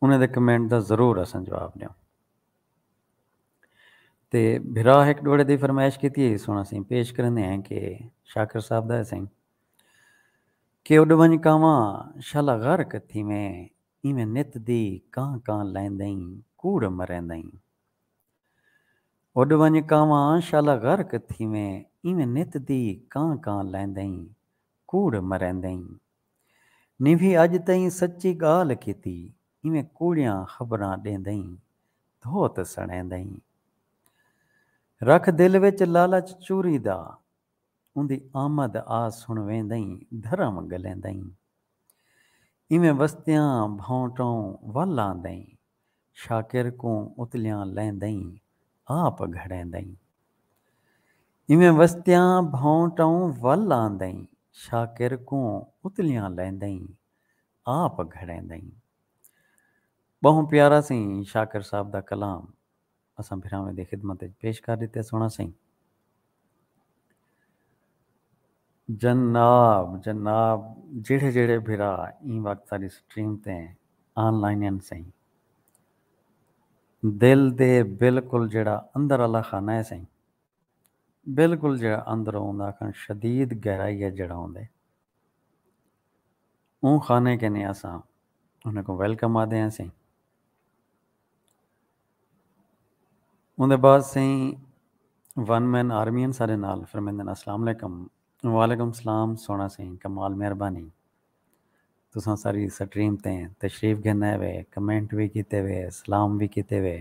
انہیں دے کمنٹ دا ضرور اساں جواب ݙیوں۔ تے بھرا ہک ݙوہڑے دی فرمائش کیتی ہے، سوہݨا سئیں پیش کریندے ہیں کہ شاکر صاحب دا ہے سئیں کہ اݙ ونڄ کانواں شالا غرق تھیویں، ایویں نت دی کاں کاں لیندئیں، کوڑ مریندئیں۔ اݙ ونڄ کانواں شالا غرق تھیویں، ایویں نت دی کاں کاں لیندئیں، کوڑ مریندئیں۔ نوھی اڄ تئیں سچی ڳالھ کیتی، ایویں کوڑیاں خبراں ݙیندئیں، دھوت سڑیندئیں۔ رکھ دل وچ لالچ چوری دا، اوندی آمد آ سݨویندئیں، دھرم ڳلیندئیں۔ ایویں وستیاں بھونٹوں ول آندئیں، شاکر کوں اتلیاں لیندئیں، آپ گھڑیندئیں۔ ایویں وستیاں بھونٹوں ول آندئیں، شاکر کوں اتلیاں لیندئیں، آپ گھڑیندئیں۔ ٻہوں پیارا سئیں شاکر صاحب دا کلام، اساں بھراویں دی خدمت اچ پیش کر ݙتے سوہݨا سئیں۔ جناب، جناب، جیڑھے جیڑھے بھرا ایں وقت ساݙی سٹریم تے آن لائن ہن سئیں، دل دے بالکل جیڑھا اندر والا خانہ ہے سئیں، بالکل جیڑھا اندروں ہوندا، آکھݨ شدید گہرائی ہے جیڑھا ہوندے، اوں خانے کنے اساں انہیں کوں ویلکم آہدے ہیں سئیں۔ اوندے بعد سئیں ون مین آرمی ہن ساݙے نال، فرمیندن، السلام علیکم۔ وعلیکم السلام سوہݨا سئیں، کمال مہربانی۔ تساں ساری سٹریم تے تشریف گھن آئے وے، کمنٹ وی کیتے وے، سلام وی کیتے وے۔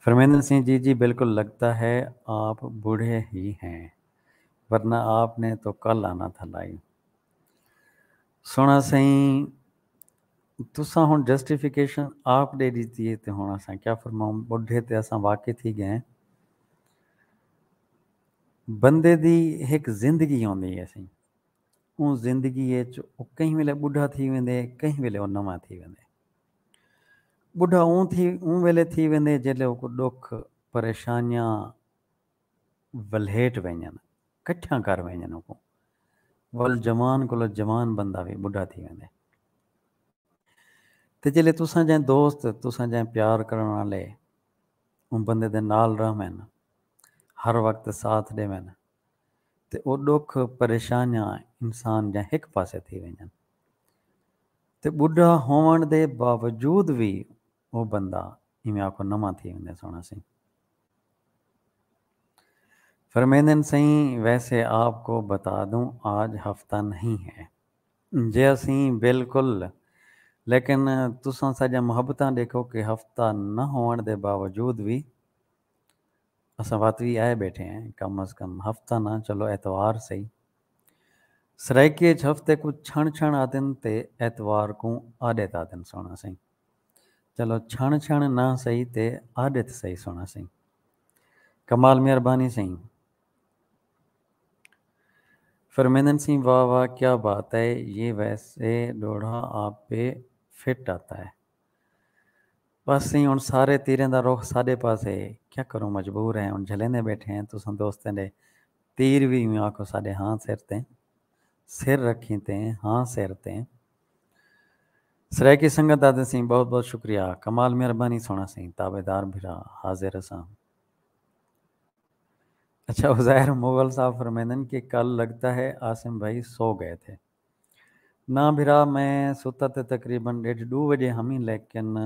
فرمیندن سئیں، جی جی بالکل، لگتا ہے آپ بوڑھے ہی ہیں۔ ورنہ آپ نے تو کل آنا تھا لائی۔ سونا سائیں، تساں ہن جسٹیفیکیشن آپ ݙے ݙتی ہے تے ہن اساں کیا فرماؤں؟ ٻڈھے تے اساں واقع تھی ڳئے ہیں۔ بندے دی ہک زندگی ہوندی ہے سائیں، اوں زندگی اچ او کہیں ویلے ٻڈھا تھی ویندے، کہیں ویلے او نواں تھی ویندے۔ ٻڈھا اوں تھی اوں ویلے تھی ویندے جیلے اوکوں ݙکھ، پریشانیاں ولھیٹ ویندن، کٹھیاں کر ویندن اوکوں۔ ول جوان کولو جوان بندہ وی ٻڈھا تھی ویندے۔ تے جیلے تساں جئیں دوست، تساں جئیں پیار کرݨ والے اوں بندے دے نال رہون، ہر وقت ساتھ ݙیون، تے او ݙکھ پریشانیاں انسان جئیں ہک پاسے تھی ویندن۔ تے ٻڈھا ہووݨ دے باوجود وی او بندہ ایویں آکھو نواں تھی ویندے۔ سونا سائیں فرمیندن، سائیں ویسے آپ کو بتا دوں، آج ہفتہ نہیں ہے۔ جی اسیں بالکل، لیکن تساں ساݙیاں محبتاں ݙیکھو کہ ہفتہ نہ ہووݨ دے باوجود وی اساں وت وی آئے ٻیٹھے ہیں، کم از کم ہفتہ نہ، چلو اتوار سہی۔ سرائیکی اچ ہفتے کوں چھݨ چھݨ آہدن تے اتوار کوں آݙت آہدن۔ سونا سائیں، چلو چھݨ چھݨ نہ سہی تے آݙت سہی۔ سونا سائیں، کمال مہربانی سائیں۔ فرمیندن سائیں، واہ واہ، کیا بات ہے، یہ ویسے ݙوہڑا آپ پہ فٹ آتا ہے۔ بس سائیں، ہݨ سارے تیریں دا رخ ساݙے پاسے ہے، کیا کروں، مجبور ہیں، ہݨ جھلیندے ٻیٹھے ہیں۔ تساں دوستیں دے تیر وی ایویں آکھو ساݙے ہاں سر تے، سر رکھیں تے، ہاں سر تے۔ سرائیکی سنگت آہدے سائیں، بہت بہت شکریہ، کمال مہربانی۔ سونا سائیں، تابعدار بھرا، حاضر اساں۔ اچھا، عزیر مغل صاحب فرمیندن کہ کل لگتا ہے عاصم بھائی سو گئے تھے۔ نہ بھرا، میں ستا تے تقریباً ݙیڈھ ݙو وڄے ہمی، لیکن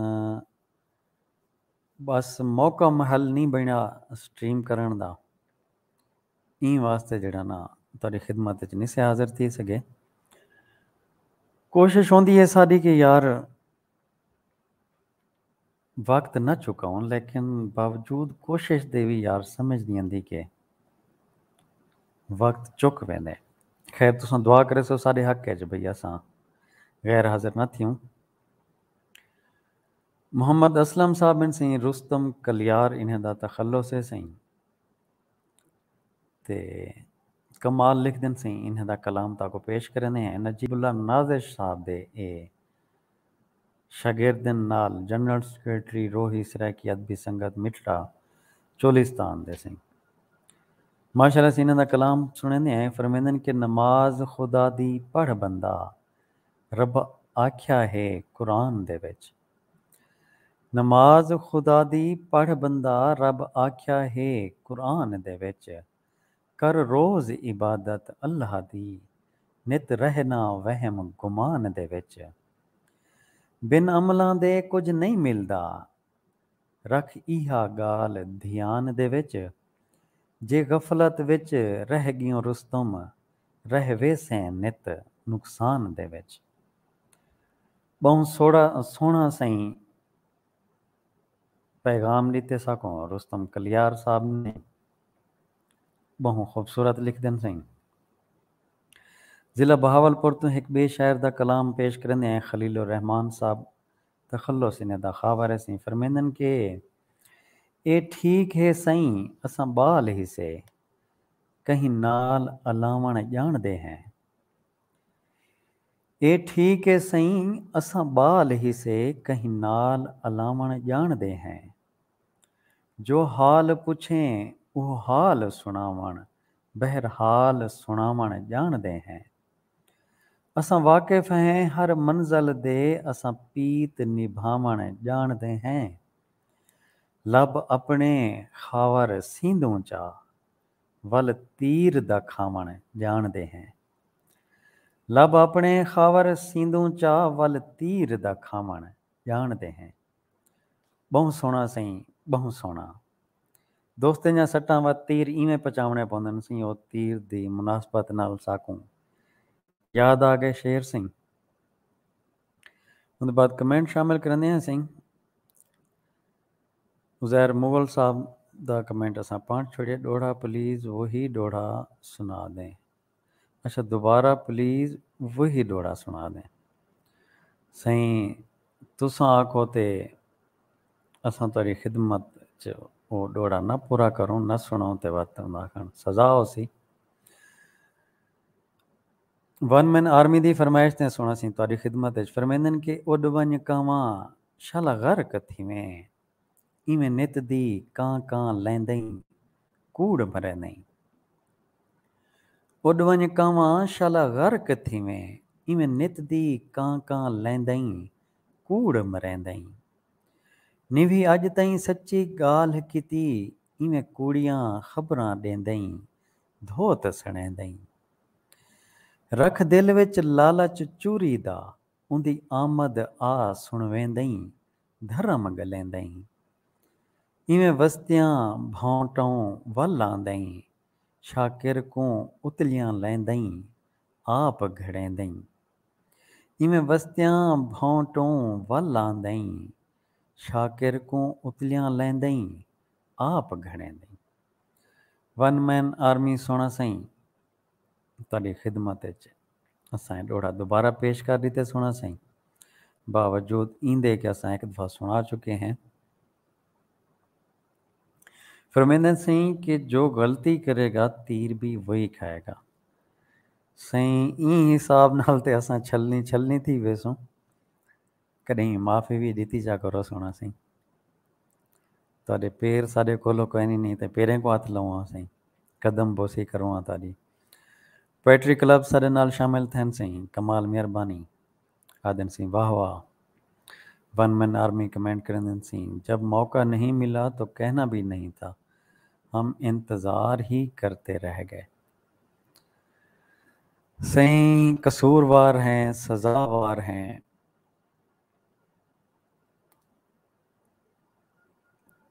بس موقع محل نہیں بݨیا سٹریم کرݨ دا، ایں واسطے جیڑھا نا تہاݙی خدمت اچ نہیں سے حاضر تھی سڳے۔ کوشش ہوندی ہے ساݙی کہ یار وقت نہ چکاؤں، لیکن باوجود کوشش دے وی یار سمجھ نہیں آندی کہ وقت چک ویندے۔ خیر، تساں دعا کریسو ساݙے حق اچ بھئی اساں غیر حاضر نہ تھیوں۔ محمد اسلم صاحب ہن سائیں، رستم کلیار انہیں دا تخلص ہے سائیں۔ تے کمال لکھدن سئیں، انہیں دا کلام تہاکوں پیش کریندے ہیں۔ نجیب اللہ نازش صاحب دے اے شاگردن نال جنرل سیکرٹری روہی سرائیکی ادبی سنگت مٹھڑا چولستان دے سئیں۔ ماشاءاللہ سئیں، انہیں دا کلام سنڑیندے ہیں، فرمیندن کہ نماز خدا دی پڑھ بندہ، رب آکھیا ہے قرآن دے وچ۔ نماز خدا دی پڑھ بندہ، رب آکھیا ہے قرآن دے وچ، کر روز عبادت اللہ دی، نت رہ نہ وہم گمان دے وچ۔ بن عملاں دے کجھ نئیں ملدا، رکھ ایہا ڳالھ دھیان دے وچ، جے غفلت وچ رہ ڳیوں رستم، رہ ویسیں نت نقصان دے وچ۔ ٻہوں سوہݨا، سوہݨا سئیں پیغام ݙتے ساکوں رستم کلیار صاحب نے، ٻہوں خوبصورت لکھدن سئیں۔ ضلع بہاولپور توں ہک ٻئے شاعر دا کلام پیش کریندے ہیں، خلیل الرحمان صاحب، تخلص انہیں دا خاور ہے سئیں، فرمیندن کہ اے ٹھیک ہے سئیں، اساں ٻال ہیسے، کہیں نال الاوݨ ڄاݨدے ہیں۔ اے ٹھیک ہے سئیں، اساں ٻال ہیسے، کہیں نال الاوݨ ڄاݨدے ہیں۔ جو حال پچھیں، اوہ حال سݨاوݨ، بہرحال سݨاوݨ ڄاݨدے ہیں۔ اساں واقف ہیں ہر منزل دے، اساں پیت نبھاوݨ ڄاݨدے ہیں۔ لب اپݨے خاور سیندوں چا، ول تیر دا کھاوݨ ڄاݨدے ہیں۔ لب اپݨے خاور سیندوں چا، ول تیر دا کھاوݨ ڄاݨدے ہیں۔ ٻہوں سوہݨا سئیں، ٻہوں سوہݨا۔ دوستیں دیاں سٹاں وت تیر ایویں پچاوݨے پوندن سئیں، او تیر دی مناسبت نال ساکوں یاد آ ڳئے شعر سئیں۔ اوندے بعد کمنٹ شامل کریندے ہیں سئیں۔ عزیر مغل صاحب دا کمنٹ اساں پڑھ چھوڑیے۔ ݙوہڑا پلیز وہی ݙوہڑا سنا دیں۔ اچھا، دوبارہ پلیز وہی ݙوہڑا سنا دیں۔ سائیں، تساں آکھو تے اساں تہاݙی خدمت چ او ݙوہڑا نہ پورا کروں، نہ سݨاؤں تے وت آکھݨ سزا ہوسی۔ ون مین آرمی دی فرمائش تے سݨا سئیں تہاݙی خدمت اچ۔ فرمیندن کہ اݙ ونڄ کانواں شالا غرق تھیویں، ایویں نت دی کاں کاں لیندئیں، کوڑ مریندئیں۔ اݙ ونڄ کانواں شالا غرق تھیویں، ایویں نت دی کاں کاں لیندئیں، کوڑ مریندئیں۔ نوھی اڄ تئیں سچی ڳالھ کیتی، ایویں کوڑیاں خبراں ݙیندئیں، دھوت سݨیندئیں۔ رکھ دل وچ لالچ چوری دا، اوندی آمد آ سݨویندئیں، دھرم ڳلیندئیں۔ ایویں وستیاں بھاؤں ٹؤں ول آندئیں، شاکر کوں اتلیاں لیندئیں، آپ گھڑیندئیں۔ ایویں وستیاں بھاؤں ٹؤں ول آندئیں، شاکر کوں اتلیاں لیندئیں، آپ گھڑیندئیں۔ ون مین آرمی سوہݨا سئیں، تہاݙی خدمت اچ اساں اے ݙوہڑا دوبارہ پیش کر ݙتے سوہݨا سئیں، باوجود ایندے کہ اساں ہک دفعہ سݨا چکے ہیں۔ فرمیندن سئیں کہ جو غلطی کرے گا تیر بھی وہی کھائے گا۔ سئیں، ایں حساب نال تے اساں چھلنی چھلنی تھی ویسوں۔ کݙہیں معافی وی ݙتی چا کرو سوہݨا سئیں۔ تہاݙے پیر ساݙے کولو کوئنی نہیں تے پیریں کوں ہتھ لوواں سئیں، قدم بوسی کرواں تہاݙی۔ پوئٹری کلب ساݙے نال شامل تھین سئیں، کمال مہربانی۔ آہدن سئیں واہ واہ۔ ون مین آرمی کمنٹ کریندن سئیں، جب موقع نہیں ملا تو کہنا بھی نہیں تھا، ہم انتظار ہی کرتے رہ گئے۔ سئیں، قصوروار ہیں، سزاوار ہیں۔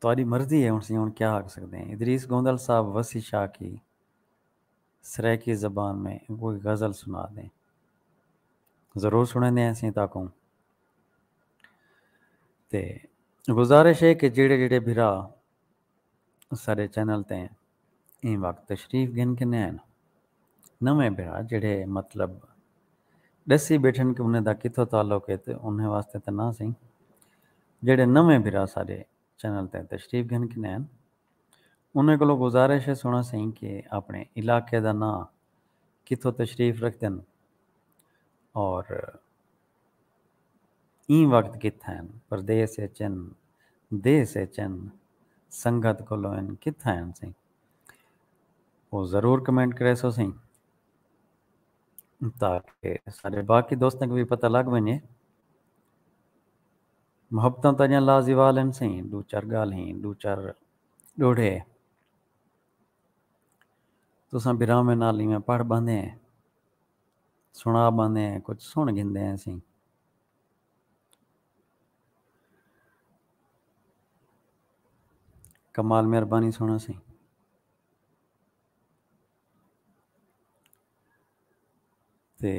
تہاݙی مرضی ہے، ہݨ سئیں ہݨ کیا آکھ سڳدے ہیں۔ ادریس گوندل صاحب، وسی شاہ کی سرائیکی زبان میں کوئی غزل سنا دیں۔ ضرور سݨیندے ہیں سئیں تہاکوں۔ تے گزارش ہے کہ جیڑھے جیڑھے بھرا ساݙے چینل تے ایں وقت تشریف گھن کے نین۔ نویں بھرا جیڑھے مطلب ݙسی ٻیٹھن کہ انہیں دا کتھوں تعلق ہے تے انہیں واسطے تے نہ سئیں۔ جیڑھے نویں بھرا ساݙے چینل تے تشریف گھن کے نین، انہیں کولوں گزارش ہے سوہݨا سئیں کہ اپݨے علاقے دا ناں کتھوں تشریف رکھدن اور ایں وقت کتھاں ہن، پردیس اچ ہن، دیس اچ ہن، سنگت کولو ہن، کتھاں ہن سئیں؟ او ضرور کمنٹ کریسو سئیں، تاکہ سارے باقی دوستاں کوں وی پتہ لڳ ونڄے۔ محبتاں تہاݙیاں لازوال ہن سئیں، ݙو چار ڳالھیں، ݙو چار ݙوہڑے تساں بھراویں نال ایویں پڑھ ٻاندے ہیں، سݨا ٻاندے ہیں، کجھ سݨ گھندے ہیں سئیں۔ کمال مہربانی سوہݨا سئیں۔ تے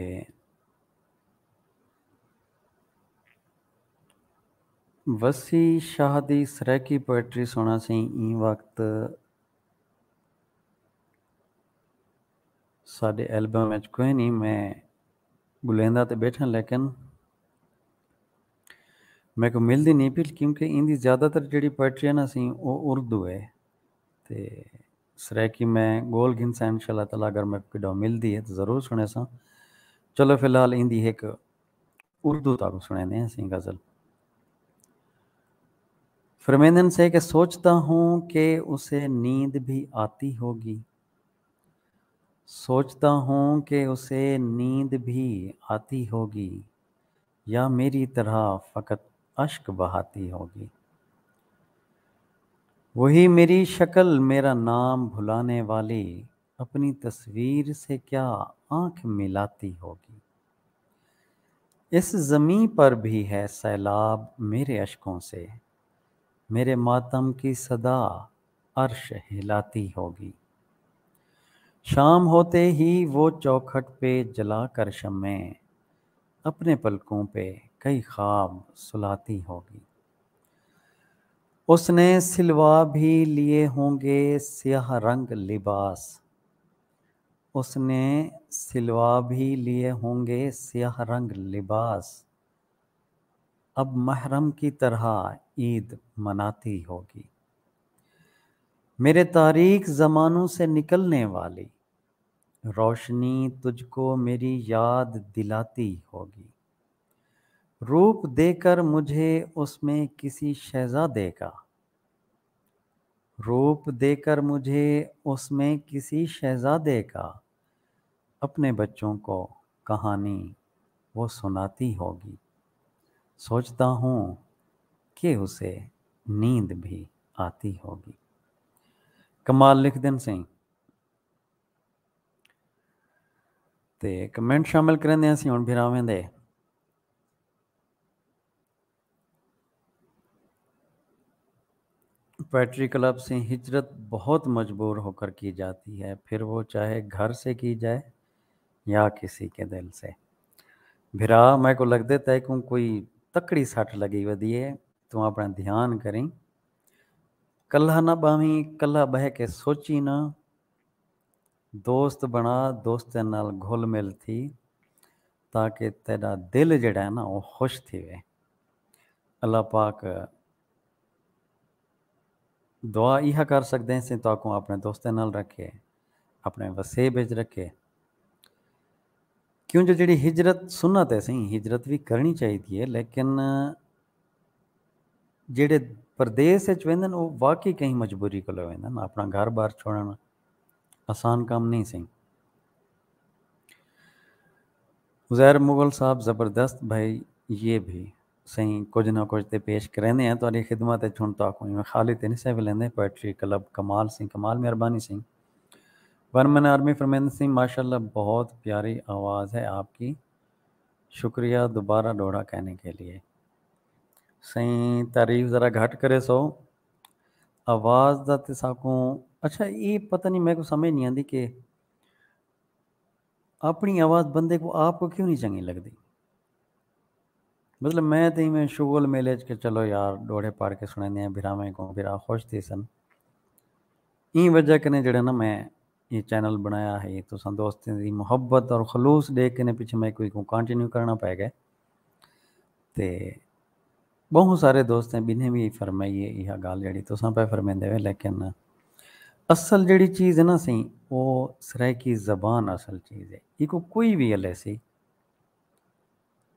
وسی شاہ دی سرائیکی پوئٹری سوہݨا سئیں، ایں وقت ساݙے البم وچ کوئی نہیں، میں ڳولیندا تے ٻیٹھاں، لیکن میکوں ملدی نہیں پئی، کیونکہ ایندی زیادہ تر جیڑھی پوئٹری ہے نا سئیں، او اردو ہے۔ تے سرائیکی میں ڳول گھنساں، انشاءاللہ تعالیٰ اگر میکوں کݙاں ملدی ہے تو ضرور سݨیساں۔ چلو، فی الحال ایندی ہک اردو تہاکوں سݨیندے ہیں سئیں غزل۔ فرمیندن سئیں کہ سوچتا ہوں کہ اسے نیند بھی آتی ہوگی، سوچتا ہوں کہ اسے نیند بھی آتی ہوگی، یا میری طرح فقط اشک بہاتی ہوگی۔ وہی میری شکل، میرا نام بھلانے والی، اپنی تصویر سے کیا آنکھ ملاتی ہوگی۔ اس زمیں پر بھی ہے سیلاب میرے اشکوں سے، میرے ماتم کی صدا عرش ہلاتی ہوگی۔ شام ہوتے ہی وہ چوکھٹ پہ جلا کر شمعیں اپنے پلکوں پہ کئی خواب سلاتی ہوگی۔ اس نے سلوا بھی لیے ہوں گے سیاہ رنگ لباس۔ اس نے سلوا بھی لیے ہوں گے سیاہ رنگ لباس۔ اب محرم کی طرح عید مناتی ہوگی۔ میرے تاریک زمانوں سے نکلنے والی روشنی تجھ کو میری یاد دلاتی ہوگی۔ روپ دے کر مجھے اس میں کسی شہزادے کا، روپ دے کر مجھے اس میں کسی شہزادے کا، اپنے بچوں کو کہانی وہ سناتی ہوگی۔ سوچتا ہوں کہ اسے نیند بھی آتی ہوگی۔ کمال لکھ دن سیں۔ تے کمنٹ شامل کریندے ہیں اسی ہن بھراویں دے۔ پوئٹری کلب سے ہجرت بہت مجبور ہو کر کی جاتی ہے، پھر وہ چاہے گھر سے کی جائے یا کسی کے دل سے۔ بھرا، میں کو لگدے تیکوں کوئی تکڑی سٹ لگی ودی ہے، توں اپنا دھیان کریں۔ کلہا نہ باہیں، کلہا بہہ کے سوچی نہ، دوست بݨا، دوستیں نال گھل مل تھی، تاکہ تیݙا دل جیڑھا ہے نا، او خوش تھیوے۔ اللہ پاک دعا ایہا کر سڳدے ہیں سیں تہاکوں اپݨے دوستیں نال رکھے، اپݨے وسیب وچ رکھے۔ کیوں جو جیڑھی ہجرت سنت ہے سئیں، ہجرت وی کرݨی چاہیدی ہے، لیکن جیڑھے پردیس وچ ویندن، او واقعی کہیں مجبوری کولو ویندن۔ اپݨا گھر بار چھوڑݨ آسان کم نہیں سئیں۔ عزیر مغل صاحب، زبردست بھائی، یہ بھی سئیں کجھ نہ کجھ تے پیش کریندے ہیں تہاݙی خدمت وچ۔ ہݨ تہاکوں ایویں خالی تے نہیں سہ ولیندے۔ پوئٹری کلب کمال سئیں، کمال مہربانی سئیں۔ ون مین آرمی فرمیند سئیں، ماشاءاللہ بہت پیاری آواز ہے آپ کی، شکریہ دوبارہ ݙوہڑا کہنے کے لیے۔ سئیں تعریف ذرا گھٹ کریسو، آواز دا تے ساکوں، اچھا اے پتہ نہیں میکوں سمجھ نہیں آندی کہ اپݨی آواز بندے کو آپ کو کیوں نہیں چنگی لڳدی؟ مطلب میں تے ایویں شغل میلے اچ کہ چلو یار ݙوہڑے پڑھ کے سݨیندے ہیں بھراویں کوں، بھرا خوش تھیسن۔ ایں وجہ کنے جیڑھا نا میں یہ چینل بݨایا ہے، تساں دوستیں دی محبت اور خلوص ݙیکھ کنے پچھے میکوں ایکوں کنٹینیو کرݨا پئے ڳئے۔ تے ٻہوں سارے دوستیں ٻنہیں وی فرمائی ہے ایہا ڳالھ جیڑھی تساں پئے فرمیندے وے، لیکن اصل جیڑھی چیز ہے نا سئیں، او سرائیکی زبان اصل چیز ہے۔ ایکوں کوئی وی الیسی،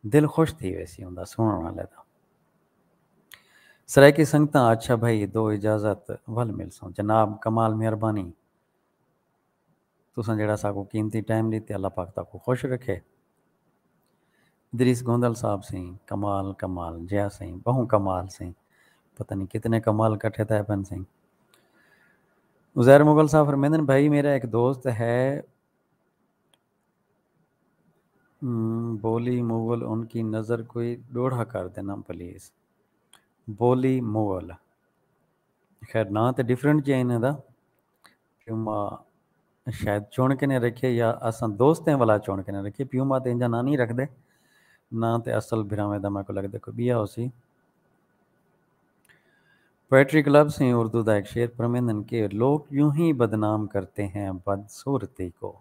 دل خوش تھی ویسی ہوندا سݨݨ والے دا۔ سرائیکی سنگتاں، اچھا بھائی، دو اجازت، ول ملسوں۔ جناب کمال مہربانی، تساں جیڑھا ساکوں قیمتی ٹائم ݙتے، اللہ پاک تہاکوں خوش رکھے۔ ادریس گوندل صاحب سئیں، کمال، کمال، جیا سئیں، ٻہوں کمال سئیں۔ پتہ نہیں کتنے کمال کٹھے تھئے پن سئیں۔ عزیر مغل صاحب فرمیندن، بھائی میرا ایک دوست ہے، ہم، بولی مغل، ان کی نظر کوئی ݙوہڑا کر دینا پلیز۔ بولی مغل۔ خیر، ناں تے ڈفرنٹ جے انہاں دا۔ پیو ماں شاید چُݨ کے نے رکھے یا اساں دوستیں والا چُݨ کے نے رکھے۔ پیو ماں تے انجا ناں نہیں رکھدے۔ ناں تے اصل بھراویں دا میکوں لڳدے کوئی ٻیا ہوسی۔ پوئٹری کلب سئیں اردو دا ایک شعر فرمیندن کہ لوگ یوں ہی بدنام کرتے ہیں بدصورتی کو۔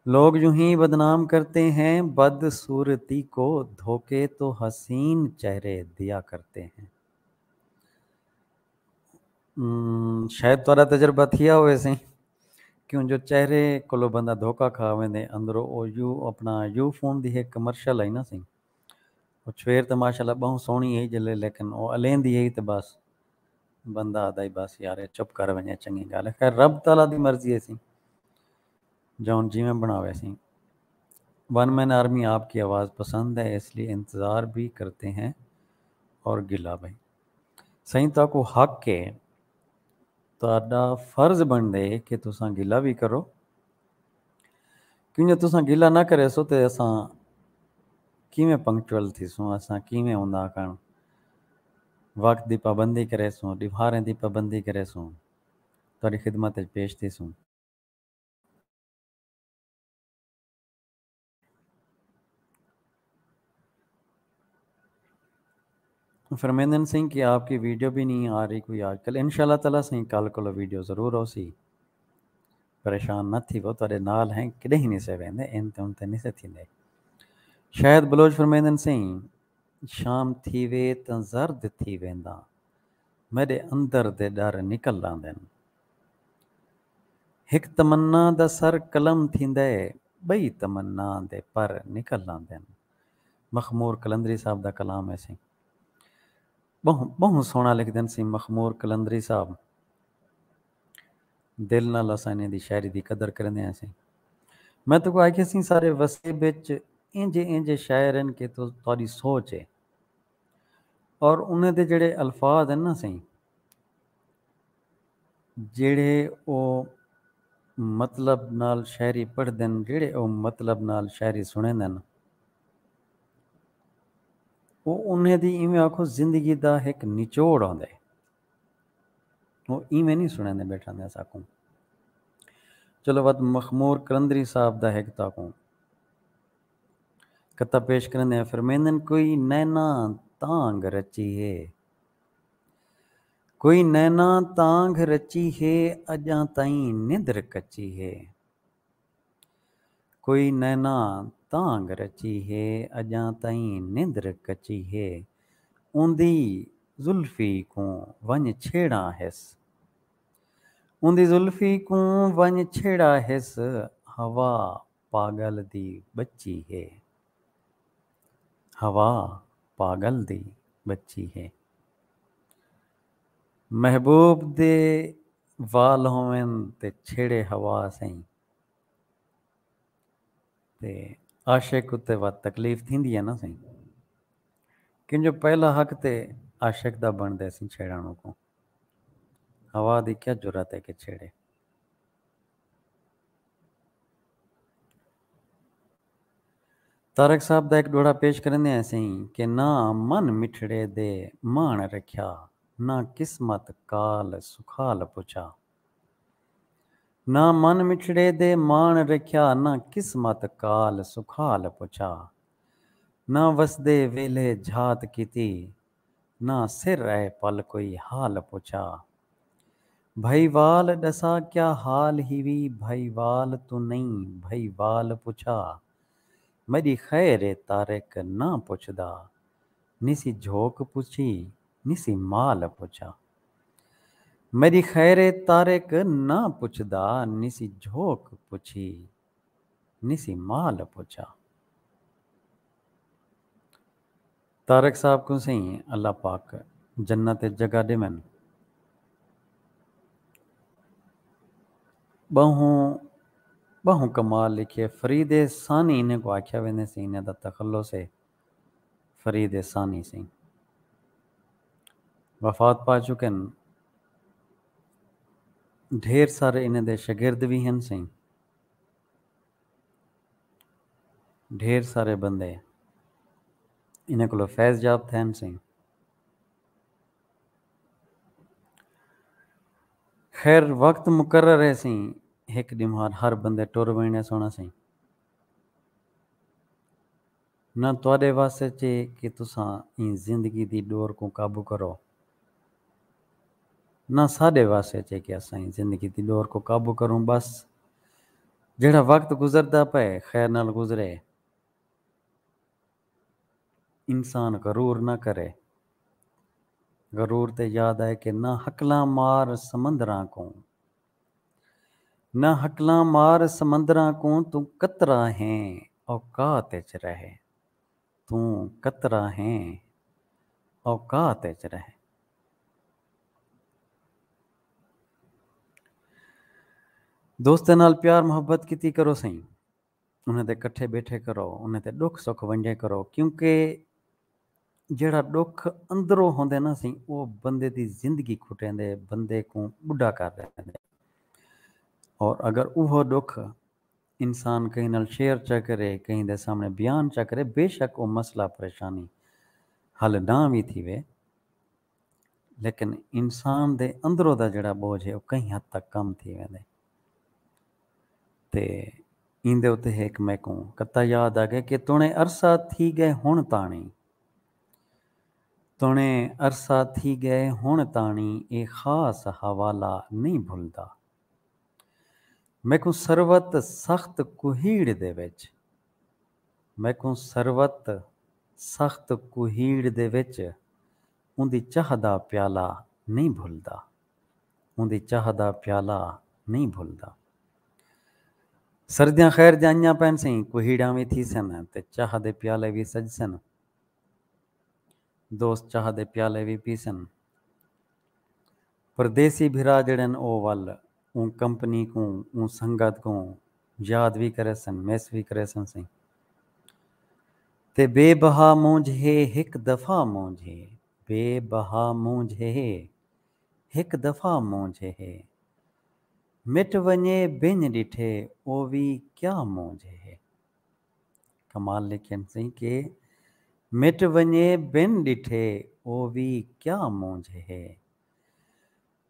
لوگ یوں ہی بدنام کرتے ہیں بدصورتی کو، دھوکے تو حسین چہرے دیا کرتے ہیں۔ ہم، شاید تہاݙا تجربہ تھیا ہووے سئیں، کیوں جو چہرے کولو بندہ دھوکا کھا ویندے، اندروں او یو اپݨا یو فون دی ہک کمرشل آئی نا سئیں، او چھویر تے ماشاءاللہ ٻہوں سوہݨی ہئی جلے، لیکن او الیندی ہئی تے بس بندہ آہدا ہئی بس یار اے چپ کر ونڄے، چنڳی ڳالھ ہے۔ خیر، رب تعالیٰ دی مرضی ہے سئیں، جون جیویں بݨاوے سئیں۔ ون مین آرمی آپ کی آواز پسند ہے، اس لیے انتظار بھی کرتے ہیں اور گلہ بھائی۔ سئیں تہاکوں حق ہے، تہاݙا فرض بݨدے کہ تساں گلہ وی کرو، کیوں جو تساں گلہ نہ کریسو تے اساں کیویں پنکچوئل تھیسوں، اساں کیویں ہوندا آکھݨ وقت دی پابندی کریسوں، ݙیواریں دی پابندی کریسوں، تہاݙی خدمت وچ پیش تھیسوں۔ فرمیندن سئیں کہ آپ کی ویڈیو بھی نہیں آ رہی کوئی آج کل۔ انشاءاللہ تعالیٰ سئیں کل کولو ویڈیو ضرور ہوسی۔ پریشان نہ تھیوو، تہاݙے نال ہیں، کݙہیں نہیں سے ویندے، ان تے ان تے نہیں سے تھیندے۔ شاہد بلوچ فرمیندن سئیں، شام تھیوے تاں زرد تھی وینداں، میݙے اندر دے ݙر نکل آندن۔ ہک تمنا دا سر قلم تھیندا ہے، ٻئی تمنا دے پر نکل آندن۔ مخمور قلندری صاحب دا کلام ہے سئیں۔ ٻہوں ٻہوں سوہݨا لکھدن سئیں مخمور قلندری صاحب۔ دل نال اساں انہیں دی شاعری دی قدر کریندے ہیں سئیں۔ میں تہاکوں آکھیا سئیں سارے وسیب وچ اینجھے اینجھے شاعر ہن کہ تو تہاݙی سوچ ہے، اور انہیں دے جڑے الفاظ ہیں نا سئیں، جڑے او مطلب نال شاعری پڑھدن، جڑے او مطلب نال شاعری سݨیندن، او انہیں دی ایویں آکھو زندگی دا ہک نچوڑ ہوندے۔ او ایویں نہیں سݨیندے ٻیٹھاندے اساکوں۔ چلو وت مخمور قلندری صاحب دا ہک تہاکوں قطعہ پیش کریندے ہیں۔ فرمیندن، کوئی نینا تانگھ رچی ہے، کوئی نینا تانگھ رچی ہے، اڄاں تئیں نندر کچی ہے۔ کوئی نینا تانگھ رچی ہے، اڄاں تئیں نندر کچی ہے۔ اوندی زلفی کوں ونڄ چھیڑاں ہس، اوندی زلفی کوں ونڄ چھیڑا ہس، ہوا پاڳل دی ٻچی ہے، ہوا پاڳل دی ٻچی ہے۔ محبوب دے وال ہوون تے چھیڑے ہوا سئیں۔ تے عاشق اتے وت تکلیف تھیندی ہے نا سئیں، کیوں جو پہلا حق تے عاشق دا بݨدے سئیں چھیڑݨ کوں۔ ہوا دی کیا جرات ہے کہ چھیڑے۔ طارق صاحب دا ہک ݙوہڑا پیش کریندے ہیں سئیں کہ نہ من مٹھڑے دے ماݨ رکھیا، نہ قسمت کال سکھال پچھا۔ نہ من مٹھڑے دے ماݨ رکھیا، نہ قسمت کال سکھال پچھا۔ نہ وسدے ویلھے جھات کیتی، نہ سر اے پل کوئی حال پچھا۔ بھائیوال ݙسا کیا حال ہیوی، بھائیوال توں نئیں بھائیوال پچھا۔ میݙی خیر اے طارق نہ پچھدا، نسی جھوک پچھی، نسی مال پچھا۔ میݙی خیر اے طارق نہ پچھدا، نسی جھوک پچھی، نسی مال پچھا۔ طارق صاحب کوں سئیں اللہ پاک جنت اچ جگہ ݙیون۔ ٻہوں ٻہوں کمال لکھیے۔ فرید ثانی انہیں کوں آکھیا ویندے سئیں، انہیں دا تخلص ہے فرید ثانی سئیں۔ وفات پا چکن۔ ڈھیر سارے انہیں دے شاگرد وی ہن سئیں۔ ڈھیر سارے بندے انہیں کولو فیض یاب تھین سئیں۔ خیر وقت مقرر ہے سئیں، ہک ݙیمہار ہر بندے ٹر ویݨے سوہݨا سئیں۔ نہ تہاݙے وس اچ ہے کہ تساں ایں زندگی دی ݙور کوں قابو کرو، نہ ساݙے وس اچ ہے کہ اساں ایں زندگی دی ݙور کوں قابو کروں۔ بس جیڑھا وقت گزردا پئے خیر نال گزرے۔ انسان غرور نہ کرے۔ غرور تے یاد آئے کہ نہ ہکلاں مار سمندراں کوں، نہ ہکلاں مار سمندراں کوں، توں قطرہ ہیں اوقات اچ رہ، توں قطرہ ہیں اوقات اچ رہ۔ دوستاں نال پیار محبت کیتی کرو سئیں۔ انہیں دے کٹھے ٻیٹھے کرو، انہیں دے ݙکھ سکھ ونڈے کرو، کیونکہ جیڑھا ݙکھ اندروں ہوندے نا سئیں، او بندے دی زندگی کھٹیندے، بندے کوں ٻڈھا کر ݙیندے۔ اور اگر اوہو ݙکھ انسان کہیں نال شیئر چا کرے، کہیں دے سامݨے بیان چا کرے، بے شک او مسئلہ پریشانی حل نہ وی تھیوے، لیکن انسان دے اندروں دا جیڑھا بوجھ ہے، او کہیں حد تک کم تھی ویندے۔ تے ایندے اتے ہک میکوں قطعہ یاد آ ڳئے کہ توݨے عرصہ تھی ڳئے ہݨ تاݨی، توݨیں عرصہ تھی ڳئے ہݨ تاݨی اے خاص حوالہ نئیں بھلدا۔ میکوں ثروت سخت کوہیڑ دے وچ میکوں ثروت سخت کوہیڑ دے وچ اوندی چاہ دا پیالہ نئیں بھلدا۔ اوندی چاہ دا پیالہ نئیں بھلدا۔ سردیاں خیر جائیاں پین سئیں، کوہیڑاں وی تھیسن تے چاہ دے پیالے وی سجسن۔ دوست چاہ دے پیالے وی پیسن۔ پردیسی بھرا جڑن او ول اوں کمپنی کوں، اوں سنگت کوں یاد وی کریسن، مس وی کریسن سئیں۔ تے بے بہا مونجھ ہے ہک دفعہ مونجھ ہے، بے بہا مونجھ ہے ہک دفعہ مونجھ ہے۔ مٹ ونڄے بن ݙٹھے او وی کیا مونجھ ہے۔ کمال لکھن سئیں کہ مٹ ونڄے بن ݙٹھے او وی کیا مونجھ ہے۔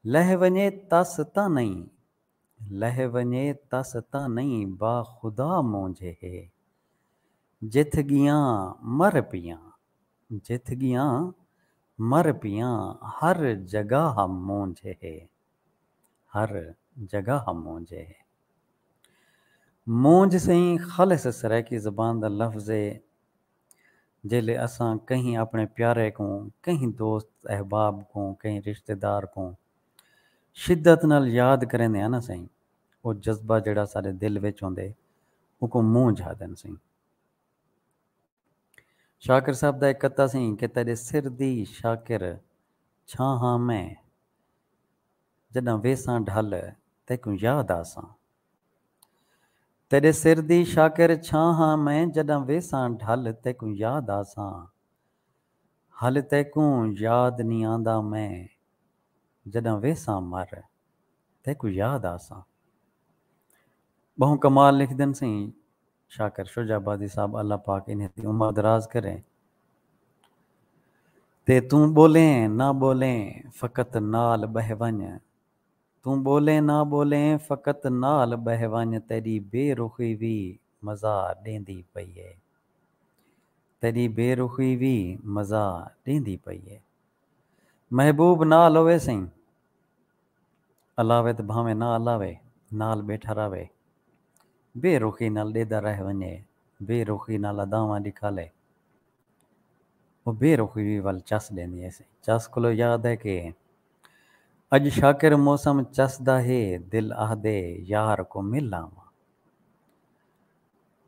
لہہ ونڄے تس تاں نئیں، لہہ ونڄے تس تاں نئیں با خدا مونجھ ہے۔ جتھ ڳیاں مر پیاں، جتھ ڳیاں مر پیاں ہر جگہ مونجھ ہے۔ ہر جگہ مونجھ ہے۔ مونجھ سئیں خالص سرائیکی زبان دا لفظ ہے۔ جیلے اساں کہیں اپݨے پیارے کوں، کہیں دوست احباب کوں، کہیں رشتہ دار کوں شدت نال یاد کریندے ہاں نا سئیں، او جذبہ جیڑھا ساݙے دل وچ ہوندے اوکوں مونجھ آہدن سئیں۔ شاکر صاحب دا ہک قطعہ سئیں کہ تیݙے سر دی شاکر چھاں ہاں میں، جݙاں ویساں ڈھل تیکوں یاد آساں۔ تیݙے سر دی شاکر چھاں ہاں میں، جݙاں ویساں ڈھل تیکوں یاد آساں۔ ہل تیکوں یاد نی آندا میں، جݙاں ویساں مر تیکوں یاد آساں۔ ٻہوں کمال لکھدن سئیں شاکر شجاع آبادی صاحب، اللہ پاک انہیں دی عمر دراز کرے۔ تے توں ٻولیں نہ ٻولیں فقط نال ٻہہ ونڄ، توں ٻولیں نہ ٻولیں فقط نال ٻہہ ونڄ، تیݙی بے رخی وی مزہ ݙیندی پئی ہے، تیݙی بے رخی وی مزہ ݙیندی پئی ہے۔ محبوب نال ہووے سئیں، الاوے تے بھانویں نہ الاوے، نال ٻیٹھا رہوے، بے رخی نال ݙیہدا رہ ونڄے، بے رخی نال اداواں ݙکھالے۔ او بے رخی وی ول چس ݙیندی ہے سئیں۔ چس کولو یاد ہے کہ اڄ شاکر موسم چس دا ہے، دل آہدے یار کوں مل آواں۔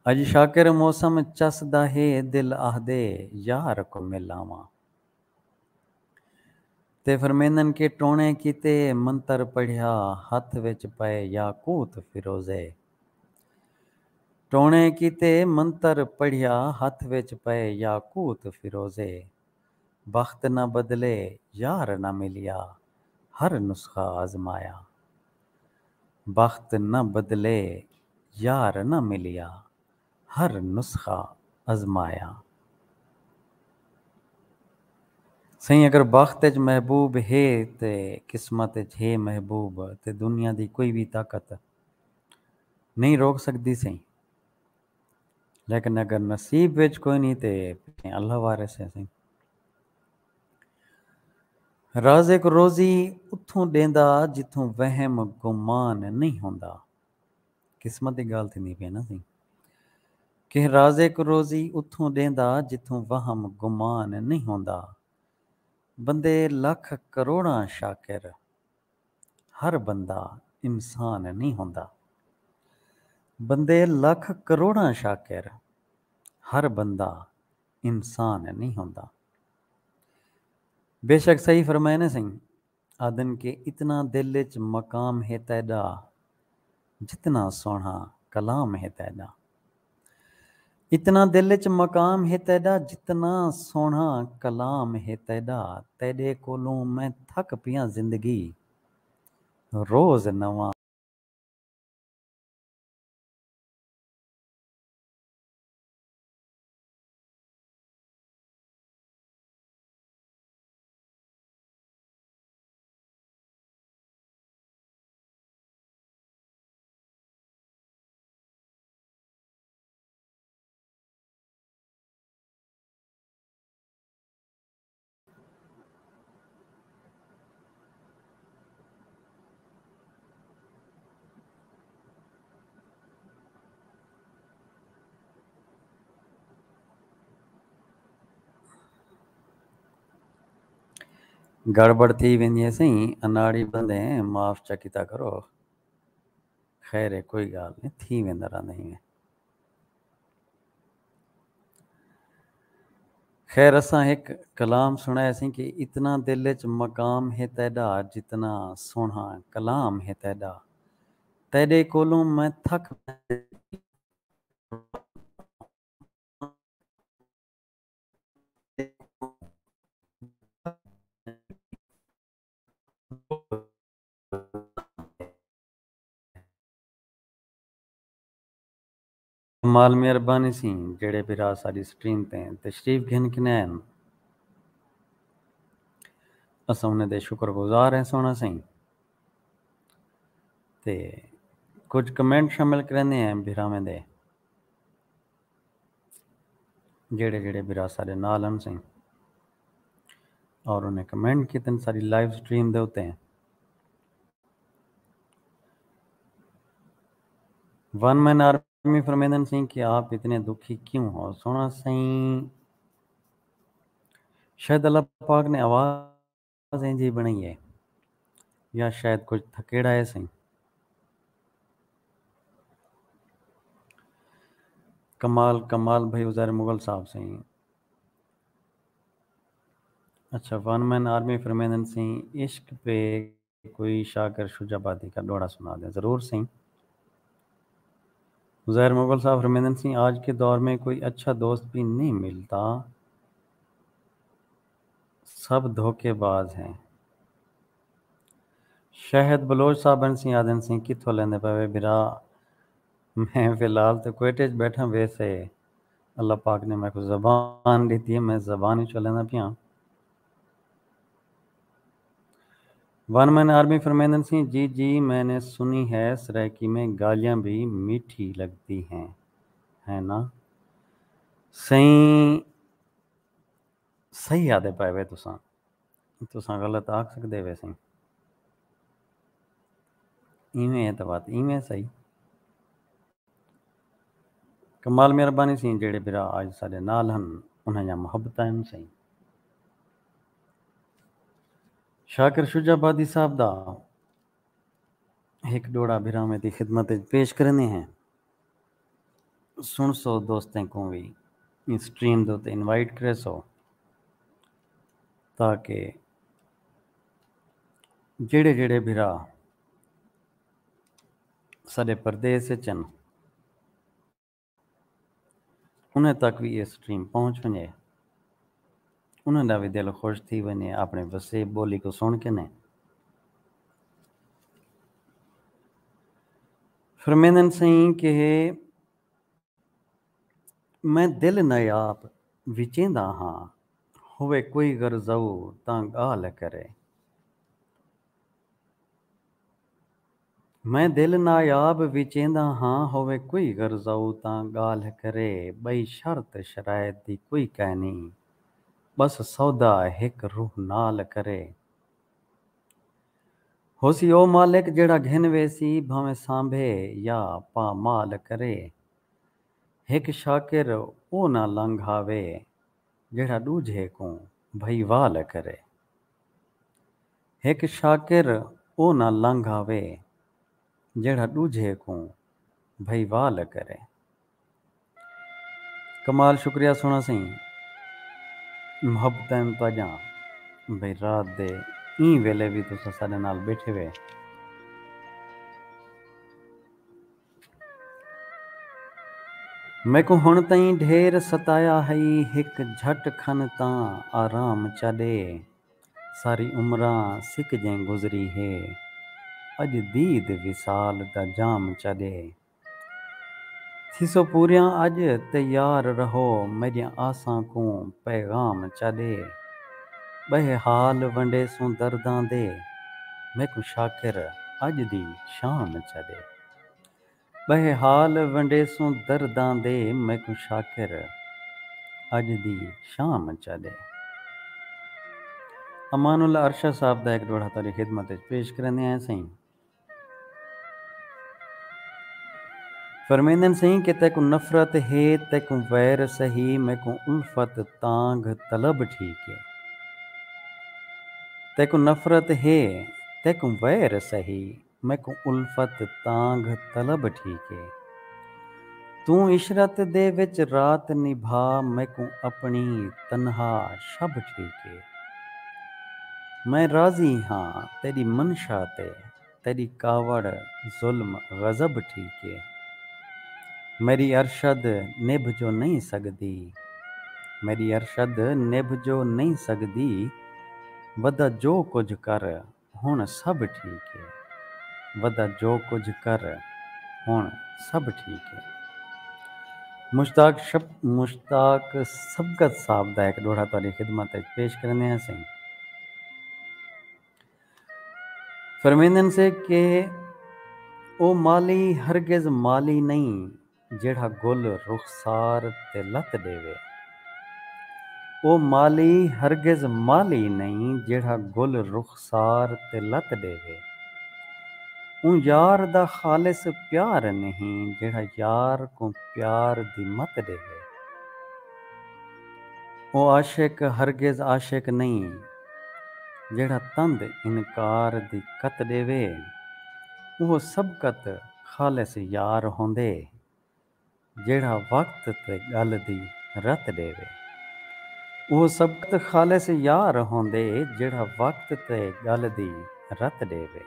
اڄ شاکر موسم چس دا ہے، دل آہدے یار کوں مل آواں۔ تے فرمیندن کہ ٹوݨے کیتے منتر پڑھیا، ہتھ وچ پئے یاقوت فیروزے۔ ٹوݨے کیتے منتر پڑھیا، ہتھ وچ پئے یاقوت فیروزے۔ بخت نہ بدلے یار نہ ملیا، ہر نسخہ آزمایا۔ بخت نہ بدلے یار نہ ملیا، ہر نسخہ آزمایا۔ سئیں اگر بخت اچ محبوب ہے تے قسمت اچ ہے محبوب، تے دنیا دی کوئی وی طاقت نئیں روک سڳدی سئیں۔ لیکن اگر نصیب وچ کوئی نئیں تے پچھیں اللہ وارث ہے سئیں۔ رازق روزی اتھوں ݙیندا جتھوں وہم گمان نئیں ہوندا۔ قسمت دی ڳالھ تھیندی پئی ہے نا سئیں کہ رازق روزی اتھوں ݙیندا جتھوں وہم گمان نئیں ہوندا۔ بندے لکھ کروڑاں شاکر، ہر بندہ انسان نئیں ہوندا۔ بندے لکھ کروڑاں شاکر، ہر بندہ انسان نئیں ہوندا۔ بے شک صحیح فرمائے نے سئیں، آدن کہ اتنا دل اچ مقام ہے تیݙا، جتنا سوہݨا کلام ہے تیݙا۔ اتنا دل اچ مقام ہے تیݙا، جتنا سوہݨا کلام ہے تیݙا۔ تیݙے کولوں میں تھک پیاں زندگی، روز نواں۔ گڑبڑ تھی ویندی ہے سئیں، اناڑی بندے ہیں، معاف چا کیتا کرو۔ خیر ہے، کوئی ڳالھ نہیں، تھی ویندا رہندا ہی ہے۔ خیر، اساں ہک کلام سݨائے سئیں کہ اتنا دل اچ مقام ہے تیݙا، جتنا سوہݨا کلام ہے تیݙا، تیݙے کولوں میں تھک کمال مہربانی سئیں، جیڑھے بھرا ساݙی سٹریم تے تشریف گھن کنے آئن، اساں انہیں دے شکر گزار ہیں سوہݨا سئیں۔ تے کجھ کمنٹ شامل کریندے ہیں بھراویں دے، جیڑھے جیڑھے بھرا ساݙے نال ہن سئیں، اور انہیں کمنٹ کیتن ساݙی لائیو سٹریم دے اتے۔ ون مین آرمی فرمیندن سئیں کہ آپ اتنے دکھی کیوں ہو؟ سوہݨا سئیں، شاید اللہ پاک نے آواز اینجھی بݨائی ہے، یا شاید کجھ تھکیڑا ہے سئیں۔ کمال، کمال بھائی عزیر مغل صاحب سئیں۔ اچھا، ون مین آرمی فرمیندن سئیں، عشق پہ کوئی شاکر شجاع آبادی کا ݙوہڑا سنا دیں۔ ضرور سئیں۔ عزیر مغل صاحب فرمیندن سئیں، آج کے دور میں کوئی اچھا دوست بھی نہیں ملتا، سب دھوکے باز ہیں۔ شاہد بلوچ صاحب ہن سئیں، آہدن سئیں، کتھوں لیندے پئے وے بھرا؟ میں فی الحال تے کوئٹے اچ ٻیٹھاں، ویسے اللہ پاک نے میکوں زبان ݙتی ہے، میں زبان وچ چلینداں پیاں۔ ون مین آرمی فرمیندن سئیں، جی جی میں نے سنی ہے، سرائیکی میں گالیاں بھی میٹھی لگتی ہیں، ہے نا؟ سئیں، صحیح آہدے پئے وے تساں، تساں غلط آکھ سڳدے وے سئیں۔ ایویں ہے تاں بات ایویں سئیں۔ کمال مہربانی سئیں، جیڑھے بھرا اڄ ساݙے نال ہن، انہاں دیاں محبتاں ہن سئیں۔ شاکر شجاع آبادی صاحب دا ہک ݙوہڑا بھراویں دی خدمت وچ پیش کریندے ہیں۔ سݨسو، دوستیں کوں وی ایں سٹریم دے اتے انوائٹ کریسو، تاکہ جیڑھے جیڑھے بھرا ساݙے پردیس اچ ہن، انہیں تک وی اے سٹریم پہنچ ونڄے، انہیں دا وی دل خوش تھی ونڄے، اپݨے وسیب ٻولی کوں سݨ کے نے۔ فرمیندن سئیں کہ میں دل نایاب وچیندا ہاں، ہووے کوئی غرضاؤ تاں ڳالھ کرے۔ میں دل نایاب وچیندا ہاں، ہووے کوئی غرضاؤ تاں ڳالھ کرے، ٻئی شرط شرائط دی کوئی کائنی، بس سودا ہک روح نال کرے۔ ہوسی او مالک جیڑھا گھن ویسی، بھانویں سانبھے یا پامال کرے، ہک شاکر او نہ لنگھ آوے، جیڑھا ݙوجھے کوں بھئیوال کرے۔ ہک شاکر او نہ لنگھ آوے، جیڑھا ݙوجھے کوں بھئیوال کرے۔ کمال، شکریہ سوہݨا سئیں، محبتاں تہاݙیاں بھئی رات دے ایں ویلے وی تساں ساݙے نال ٻیٹھے وے۔ میکوں ہݨ تئیں ڈھیر ستایا ہئی، ہک جھٹ کھن تاں آرام چا ݙے۔ ساری عمراں سک جیں گزری ہے، اڄ دید وصال دا جام چا ݙے۔ تھیسو پوریاں اڄ تیار رہو، میݙیاں آساں کوں پیغام چا ݙے۔ ٻہے حال ونڈیسوں درداں دے، میکوں شاکر اڄ دی شام چا ݙے۔ ٻہے حال ونڈیسوں درداں دے، میکوں شاکر اڄ دی شام چا ݙے۔ امان اللہ ارشد صاحب دا ہک ݙوہڑا تہاݙی خدمت وچ پیش کریندے ہیں سئیں۔ فرمیندن سئیں کہ تیکوں نفرت ہے، تیکوں ویر سہی، میکوں الفت تانگھ طلب ٹھیک ہے۔ تیکوں نفرت ہے، تیکوں ویر سہی، میکوں الفت تانگھ طلب ٹھیک ہے۔ توں عشرت دے وچ رات نبھا، میکوں اپݨی تنہا شب ٹھیک ہے۔ میں راضی ہاں تیݙی منشا تے، تیݙی کاوڑ ظلم غضب ٹھیک ہے۔ میݙی ارشد نبھ جو نئیں سڳدی، میݙی ارشد نبھ جو نئیں سڳدی، ودا جو کجھ کر ہݨ سب ٹھیک ہے، ودا جو کجھ کر ہݨ سب ٹھیک ہے۔ مشتاق شپ مشتاق سبقت صاحب دا ہک ݙوہڑا تہاݙی خدمت وچ پیش کریندے ہاسیں۔ فرمیندن سے کہ او مالی ہرگز مالی نئیں جیڑھا گل رخسار تے لت ݙیوے۔ او مالی ہرگز مالی نئیں جیڑھا گل رخسار تے لت ݙیوے۔ اوں یار دا خالص پیار نئیں جیڑھا یار کوں پیار دی مت ݙیوے۔ او عاشق ہرگز عاشق نئیں جیڑھا تند انکار دی کت ݙیوے۔ اوہو سبقت خالص یار ہوندے جیڑھا وقت تے ڳل دی رت ݙیوے۔ اوہو سبقت خالص یار ہوندے جیڑھا وقت تے ڳل دی رت ݙیوے۔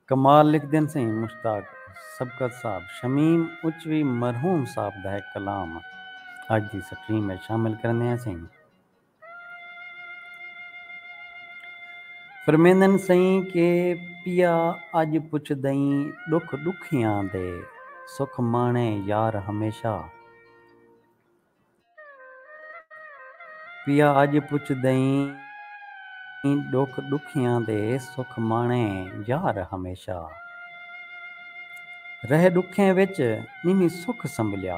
کمال لکھدن سئیں مشتاق سبقت صاحب۔ شمیم اچوی مرحوم صاحب دا ہک کلام اڄ دی سٹریم وچ شامل کریندے ہیں سئیں۔ فرمیندن سئیں کہ پیا اڄ پچھدئیں ݙکھ ݙکھیاں دے، سکھ ماݨے یار ہمیشہ۔ پیا اڄ پچھدئیں ݙکھ ݙکھیاں دے، سکھ ماݨے یار ہمیشہ۔ رہ ݙکھیں وچ نمی سکھ سنبھلیا،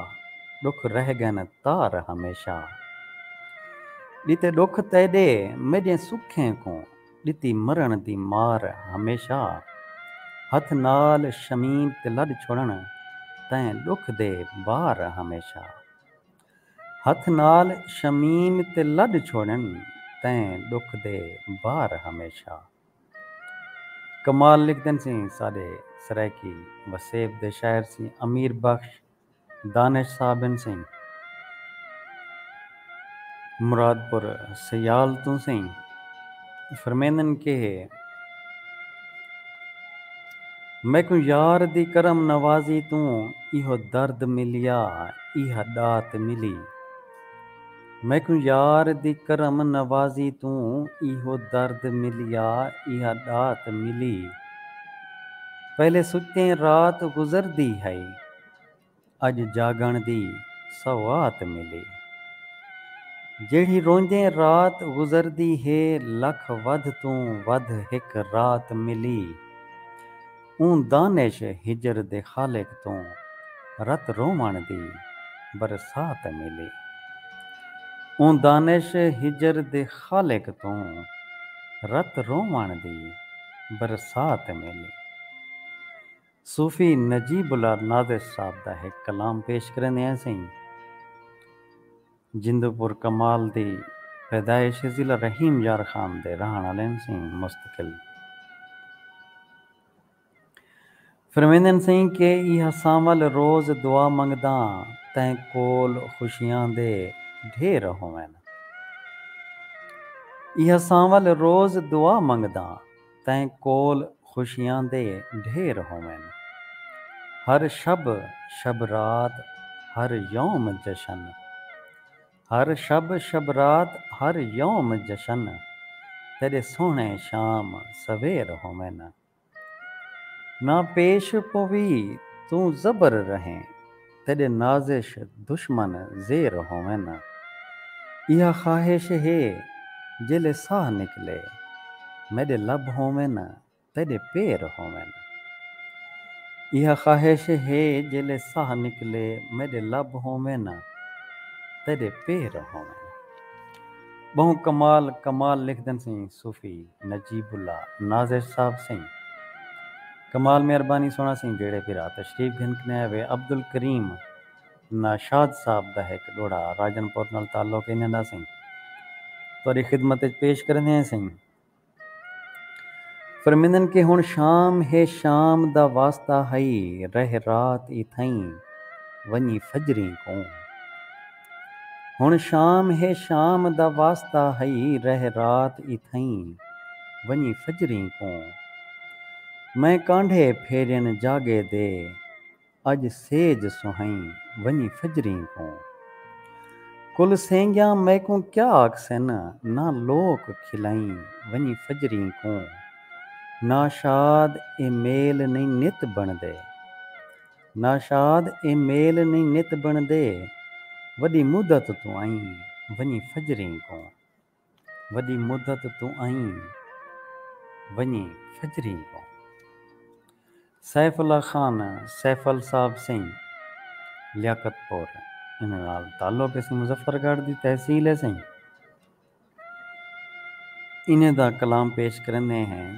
ݙکھ رہ ڳن تار ہمیشہ۔ ݙتے ݙکھ تیݙے میݙیں سکھیں کوں، ݙتی مرݨ دی مار ہمیشہ۔ ہتھ نال شمیم تے لݙ چھوڑݨ، تیں ݙکھ دے بار ہمیشہ۔ ہتھ نال شمیم تے لݙ چھوڑن، تیں ݙکھ دے بار ہمیشہ۔ کمال لکھدن سئیں ساݙے سرائیکی وسیب دے شاعر سئیں امیر بخش دانش صاحب ہن سئیں، مراد پور سیال توں سئیں۔ فرمیندن کہ میکوں یار دی کرم نوازی توں ایہو درد ملیا، ایہا ݙات ملی۔ میکوں یار دی کرم نوازی توں ایہو درد ملیا، ایہا ݙات ملی۔ پہلے ستیں رات گزردی ہئی، اڄ جاڳݨ دی سوات ملی۔ جیڑھی روندیں رات گزردی ہے، لکھ ودھ توں ودھ ہک رات ملی۔ اوں دانش ہجر دے خالق توں رت رووݨ دی برسات ملی۔ اوں دانش ہجر دے خالق توں رت رووݨ دی برسات ملی۔ صوفی نجیب اللہ نازش صاحب دا ہک کلام پیش کریندے ہیں سئیں، جندو پور کمال دی پیدائش، ضلع رحیم یار خان دے رہݨ والے ہیں سئیں مستقل۔ فرمیندن سئیں کہ ایہا سانول روز دعا منگداں، تیں کول خوشیاں دے ڈھیر ہوون۔ ایہا سانول روز دعا منگداں، تیں کول خوشیاں دے ڈھیر ہوون۔ ہر شب شب رات ہر یوم جشن، ہر شب شب رات ہر یوم جشن، تیݙے سوہݨے شام سویر ہوون۔ نہ پیش پووی توں زبر رہیں، تیݙے نازش دشمن زیر ہوون۔ ایہا خواہش ہے جیلے ساہ نکلے، میݙے لب ہوون تیݙے پیر ہوون۔ ایہا خواہش ہے جیلے ساہ نکلے، میݙے لب ہوون تیݙے پیر ہوون۔ ٻہوں کمال کمال لکھدن سئیں صوفی نجیب اللہ نازش صاحب سئیں۔ کمال مہربانی سوہݨا سئیں، جیڑھے بھرا تشریف گھن کنے آئے وے۔ عبدالکریم ناشاد صاحب دا ہک ݙوہڑا راجن پور نال تعلق انہاں دا سئیں۔ تہاݙی خدمت وچ پیش کریندے ہیں سئیں۔ فرمیندن کہ ہݨ شام ہے، شام دا واسطہ ہئی، رہ رات اتھائیں ونڄی فجریں کوں۔ ہݨ شام ہے، شام دا واسطہ ہئی، رہ رات اتھائیں ونڄی فجریں کوں۔ میں کانڈھے پھیرن جاڳے دے، اڄ سیج سہائیں ونڄی فجریں کوں۔ کل سینگیاں میکوں کیا آکھسن، نہ لوک کھلائیں ونڄی فجریں کوں۔ ناشاد اے میل نئیں نت بݨدے، ناشاد اے میل نئیں نت بݨدے، وݙی مدت توں آئیں ونڄی فجریں کوں۔ وݙی مدت توں آئیں ونڄی فجریں کوں۔ سیف اللہ خان، سیفل صاحب سئیں، لیاقت پور، انہاں نال تعلق ہے سئیں، مظفر گڑھ دی تحصیل ہے سئیں۔ انہیں دا کلام پیش کریندے ہیں۔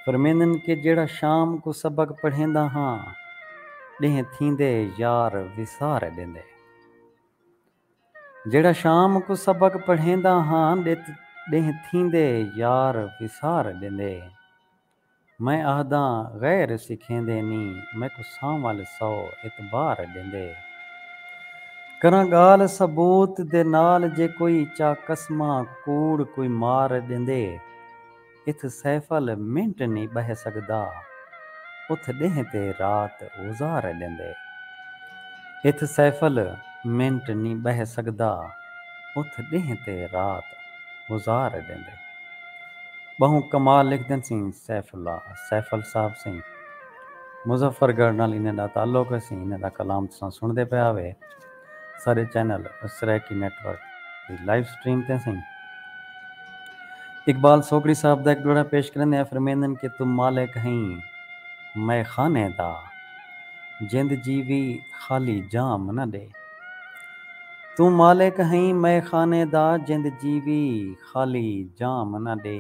فرمیندن کہ جیڑھا شام کوں سبق پڑھیندا ہاں، ݙینہہ تھیندے یار وسار ݙیندے۔ جیڑھا شام کوں سبق پڑھیندا ہاں، ݙت-، ݙینہہ تھیندے یار وسار ݙیندے۔ میں آہداں غیر سکھیندے نی، میکوں سانول سو اعتبار ݙیندے۔ کراں ڳالھ ثبوت دے نال، جے کوئی چا قسماں کوڑ کوئی مار ݙیندے۔ اتھ سیفل منٹ نی ٻہہ سڳدا، اتھ ݙینہہ تے رات وزار ݙیندے۔ اتھ سیفل منٹ نی ٻہہ سڳدا، اتھ ݙینہہ تے رات وزار ݙیندے۔ ٻہوں کمال لکھدن سئیں سیف اللہ، سیفل صاحب سئیں۔ مظفر گڑھ نال انہیں دا تعلق ہے سئیں، انہیں دا کلام تساں سݨدے پئے ہاوے سارے چینل سرائیکی نیٹ ورک دی لائیو سٹریم تے سئیں۔ اقبال سوکڑی صاحب دا ہک ݙوہڑا پیش کریندے ہیں، فرمیندن کہ توں مالک ہئیں مئے خانے دا، جند جیوی خالی جام نہ ݙے۔ توں مالک ہئیں مئے خانے دا، جند جیوی خالی جام نہ ݙے۔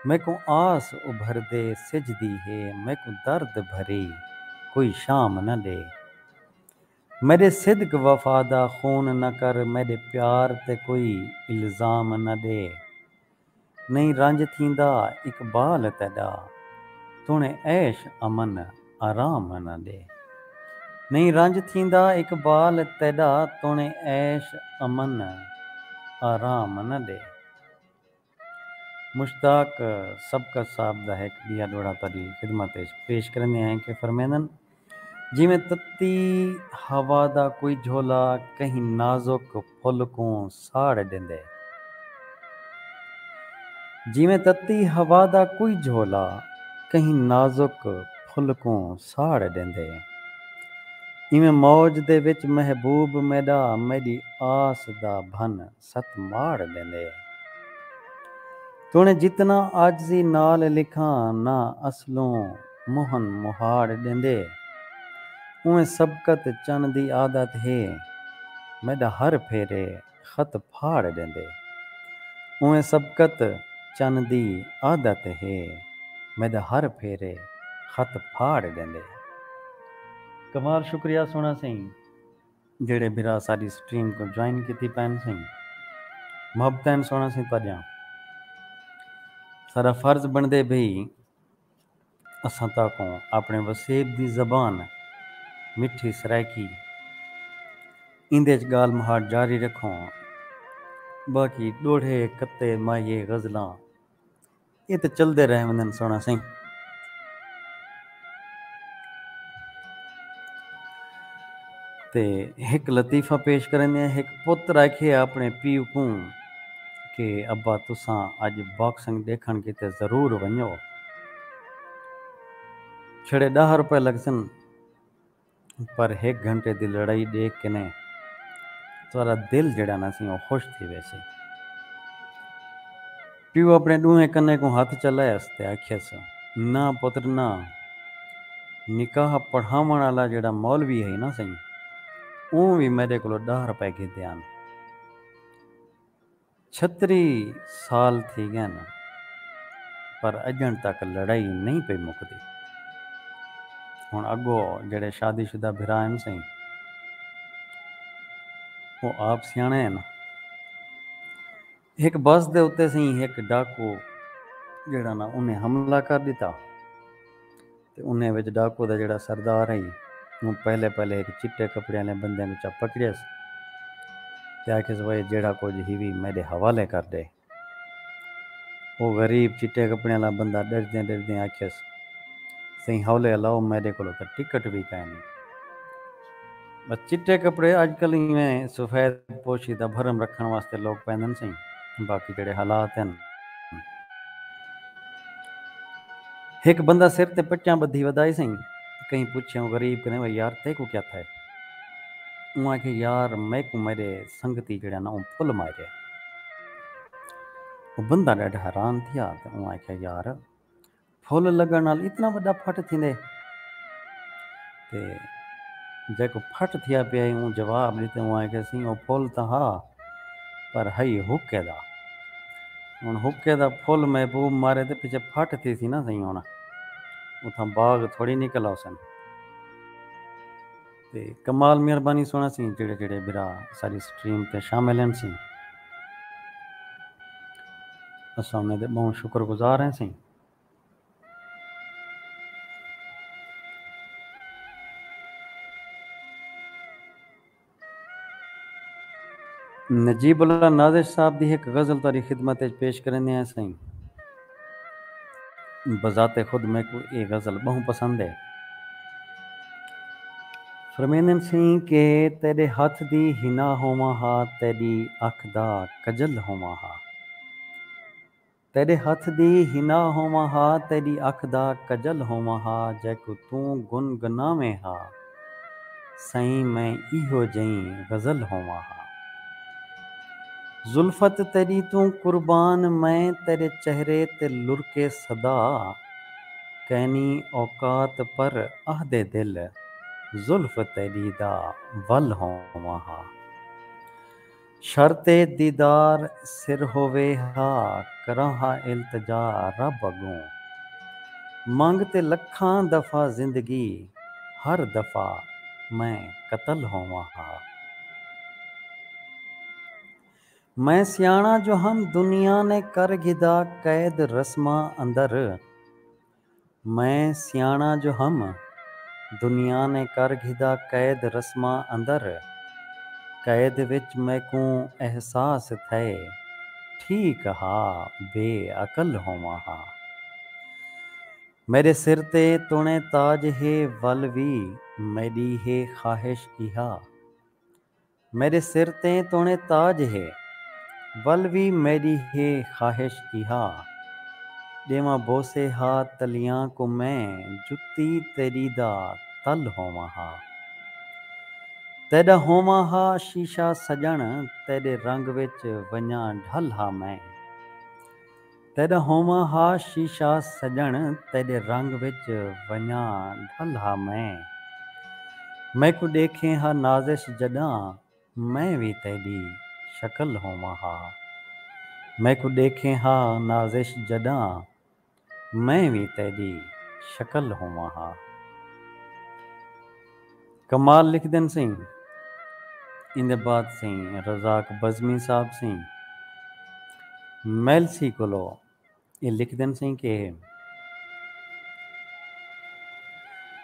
میکوں آس ابھردے سجدی ہے، میکوں درد بھری کوئی شام نہ ݙے۔ میݙے صدق وفا دا خون نہ کر، میݙے پیار تے کوئی الزام نہ ݙے۔ نئیں رنج تھیندا اقبال تیݙا، توݨے عیش امن آرام نہ ݙے۔ نئیں رنج تھیندا اقبال تیݙا، توݨے عیش امن آرام نہ ݙے۔ مشتاق سبکت صاحب دا ہک ٻیا ݙوہڑا تہاݙی خدمت وچ پیش کریندے ہیں کہ فرمیندن، جیویں تتی ہوا دا کوئی جھولا کہیں نازک پھل کوں ساڑ ݙیندے۔ جیویں تتی ہوا دا کوئی جھولا کہیں نازک پھل کوں ساڑ ݙیندے، ایویں موج دے وچ محبوب میݙا میݙی آس دا بھن ست ماڑ ݙیندے۔ توݨے جتنا عاجزی نال لکھاں، نہ اصلوں موہن مہاڑ ݙیندے۔ اونویں سبقت چن دی عادت ہے، میݙا ہر پھیرے خط پھاڑ ݙیندے۔ اونویں سبقت چن دی عادت ہے، میݙا ہر پھیرے خط پھاڑ ݙیندے۔ کمال، شکریہ سوہݨا سئیں۔ جیڑھے بھرا ساݙی سٹریم کوں جوائن کیتی پئن سئیں، محبتیں سوہݨا سئیں تہاݙیاں۔ ساݙا فرض بݨدے بھئی اساں تہاکوں اپݨے وسیب دی زبان مٹھی سرائیکی ایندے اچ ڳالھ مہاڑ جاری رکھوں۔ باقی ݙوہڑے، قطعے، ماہیے، غزلاں اے تے چلدے رہ ویندن سوہݨا سئیں۔ تے ہک لطیفہ پیش کریندے ہیں۔ ہک پتر آکھے اپݨے پیو کوں کہ ابا تساں اڄ باکسنگ ݙیکھݨ کیتے ضرور ونڄو، چھڑے ݙاہ روپے لڳسن، پر ہک گھنٹے دی لڑائی ݙیکھ کے نے تہاݙا دل جیڑھا نا سی او خوش تھی ویسی۔ پیو اپݨے ݙوہیں کنے کوں ہتھ چا لائس تے آکھیس، نہ پتر نہ، نکاح پڑھاوݨ آلا جیڑھا مولوی ہئی نا سئیں، اوں وی میݙے کولوں ݙاہ روپے گھدے ہن۔ چھتری سال تھی ڳئن، پر اڄݨ تک لڑائی نئیں پئی مکدی۔ ہݨ اڳوں جیڑھے شادی شدہ بھرا ہن سئیں، او آپ سیاݨے ہن۔ ہک بس دے اتے سئیں ہک ڈاکو جیڑھا نا انہیں حملہ کر ݙتا تے انہیں وچ ڈاکو دا جیڑھا سردار ہئی اوں پہلے پہلے ہک چٹے کپڑے آلے بندے کوں چا پکڑیس تے آکھیس وے جیڑھا کجھ ہیوی میݙے حوالے کر ݙے۔ او غریب چٹے کپڑیاں آلا بندہ ݙردیں ݙردیں آکھیس سئیں ہولے الاؤ میݙے کولو تاں ٹکٹ وی کائنی۔ بس چٹے کپڑے اڄ کل ایویں سفید پوشی دا بھرم رکھݨ واسطے لوک پیندن سئیں باقی جیڑھے حالات ہن۔ ہک بندہ سر تے پٹیاں ٻدھی ودائی سئیں کہیں پچھیوں غریب کنے وے یار تیکوں کیا تھئے؟ اوں آکھیا یار میکوں میݙے سنگتی جیڑھا نا اوں پھل مارے۔ او بندہ ݙاڈھا حیران تھیا تے اوں آکھیا یار پھل لگن نال اتنا وڈا پھٹ تھیندے تے جیکوں پھٹ تھیا پیا ہی اوں جواب ڈتے اوں آکھیا سی او پھل تاں ہا پر ہئی حکے دا ہن حکے دا پھل محبوب مارے تے پچھے پھٹ تھی سی نا سہی ہن اتھاں باغ تھوڑی نکل آسن تے کمال مہربانی سونا سی جڑے جڑے برا ساری سٹریم تے شامل ہیں سی اساں انہیں دے بہت شکر گزار ہیں سی نجیب اللہ نازش صاحب دی ہک غزل تہاڈی خدمت اچ پیش کریندے ہیں سائیں۔ بذات خود میکوں اے غزل بہوں پسند ہے۔ فرمیندن سئیں کہ تیڈے ہتھ دی حنا ہوواں ہا تیڈی اکھ دا کجل ہوواں ہا۔ تیݙے ہتھ دی حنا ہوواں ہا تیݙی اکھ دا کجل ہوواں ہا جیکوں توں گن گناویں ہا سئیں میں ایہو جئیں غزل ہوواں ہا زلفت تیݙی توں قربان میں تیݙے چہرے تے لرکے صدا کینی اوقات پر اہدے دل زلف تیݙی دا ول ہوواں ہا۔ شرط دیدار سر ہووے ہا کراں ہا التجا رب اگوں منگ تے لکھاں دفعہ زندگی ہر دفعہ میں قتل ہوواں ہا میں سیاݨا جو ہم دنیا نے کر گھدا قید رسماں اندر میں سیاݨا جو ہم دنیا نے کر گھدا قید رسماں اندر قید وچ میکوں احساس تھئے ٹھیک ہا بے عقل ہوواں ہا میݙے سر تے توݨے تاج ہے ول وی میݙی ہے خواہش ایہا میݙے سر تیں توݨے تاج ہے ول وی میݙی ہے خواہش ایہا ݙیواں بوسے ہا تلیاں کوں میں جتی تیݙی دا تل ہوواں ہا تیݙا ہوواں ہا شیشہ سڄݨ تیݙے رنگ وچ ونڄاں ڈھل ہا میں تیݙا ہوواں ہا شیشہ سڄݨ تیݙے رنگ وچ ونڄاں ڈھل ہا میں میکوں ݙیکھیں ہا نازش جݙاں میں وی تیݙی شکل ہوواں ہا میکوں ݙیکھیں ہا نازش جݙاں میں وی تیݙی شکل ہوواں ہا۔ کمال لکھدن سئیں ایندے بعد سئیں رزاق بزمی صاحب سئیں میلسی کولو اے لکھدن سئیں کہ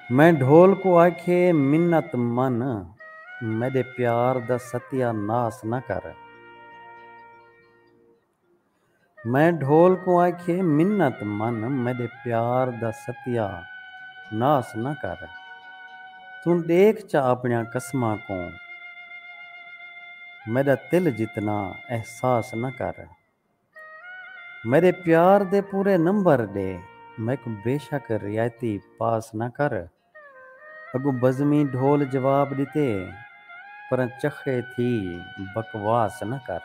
میں ڈھول کوں آکھے منت من میݙے پیار دا ستیا ناس نہ کر۔ میں ڈھول کوں آکھیے منت من میڈے پیار دا ستیا ناس نہ کر توں ڈیکھ چا اپنیاں قسماں کوں میڈا تل جتنا احساس نہ کر میڈے پیار دے پورے نمبر ڈے میکوں بے شک رعایتی پاس نہ کر اگوں بزمی ڈھول جواب ڈتے پراں چخے تھی بکواس نہ کر۔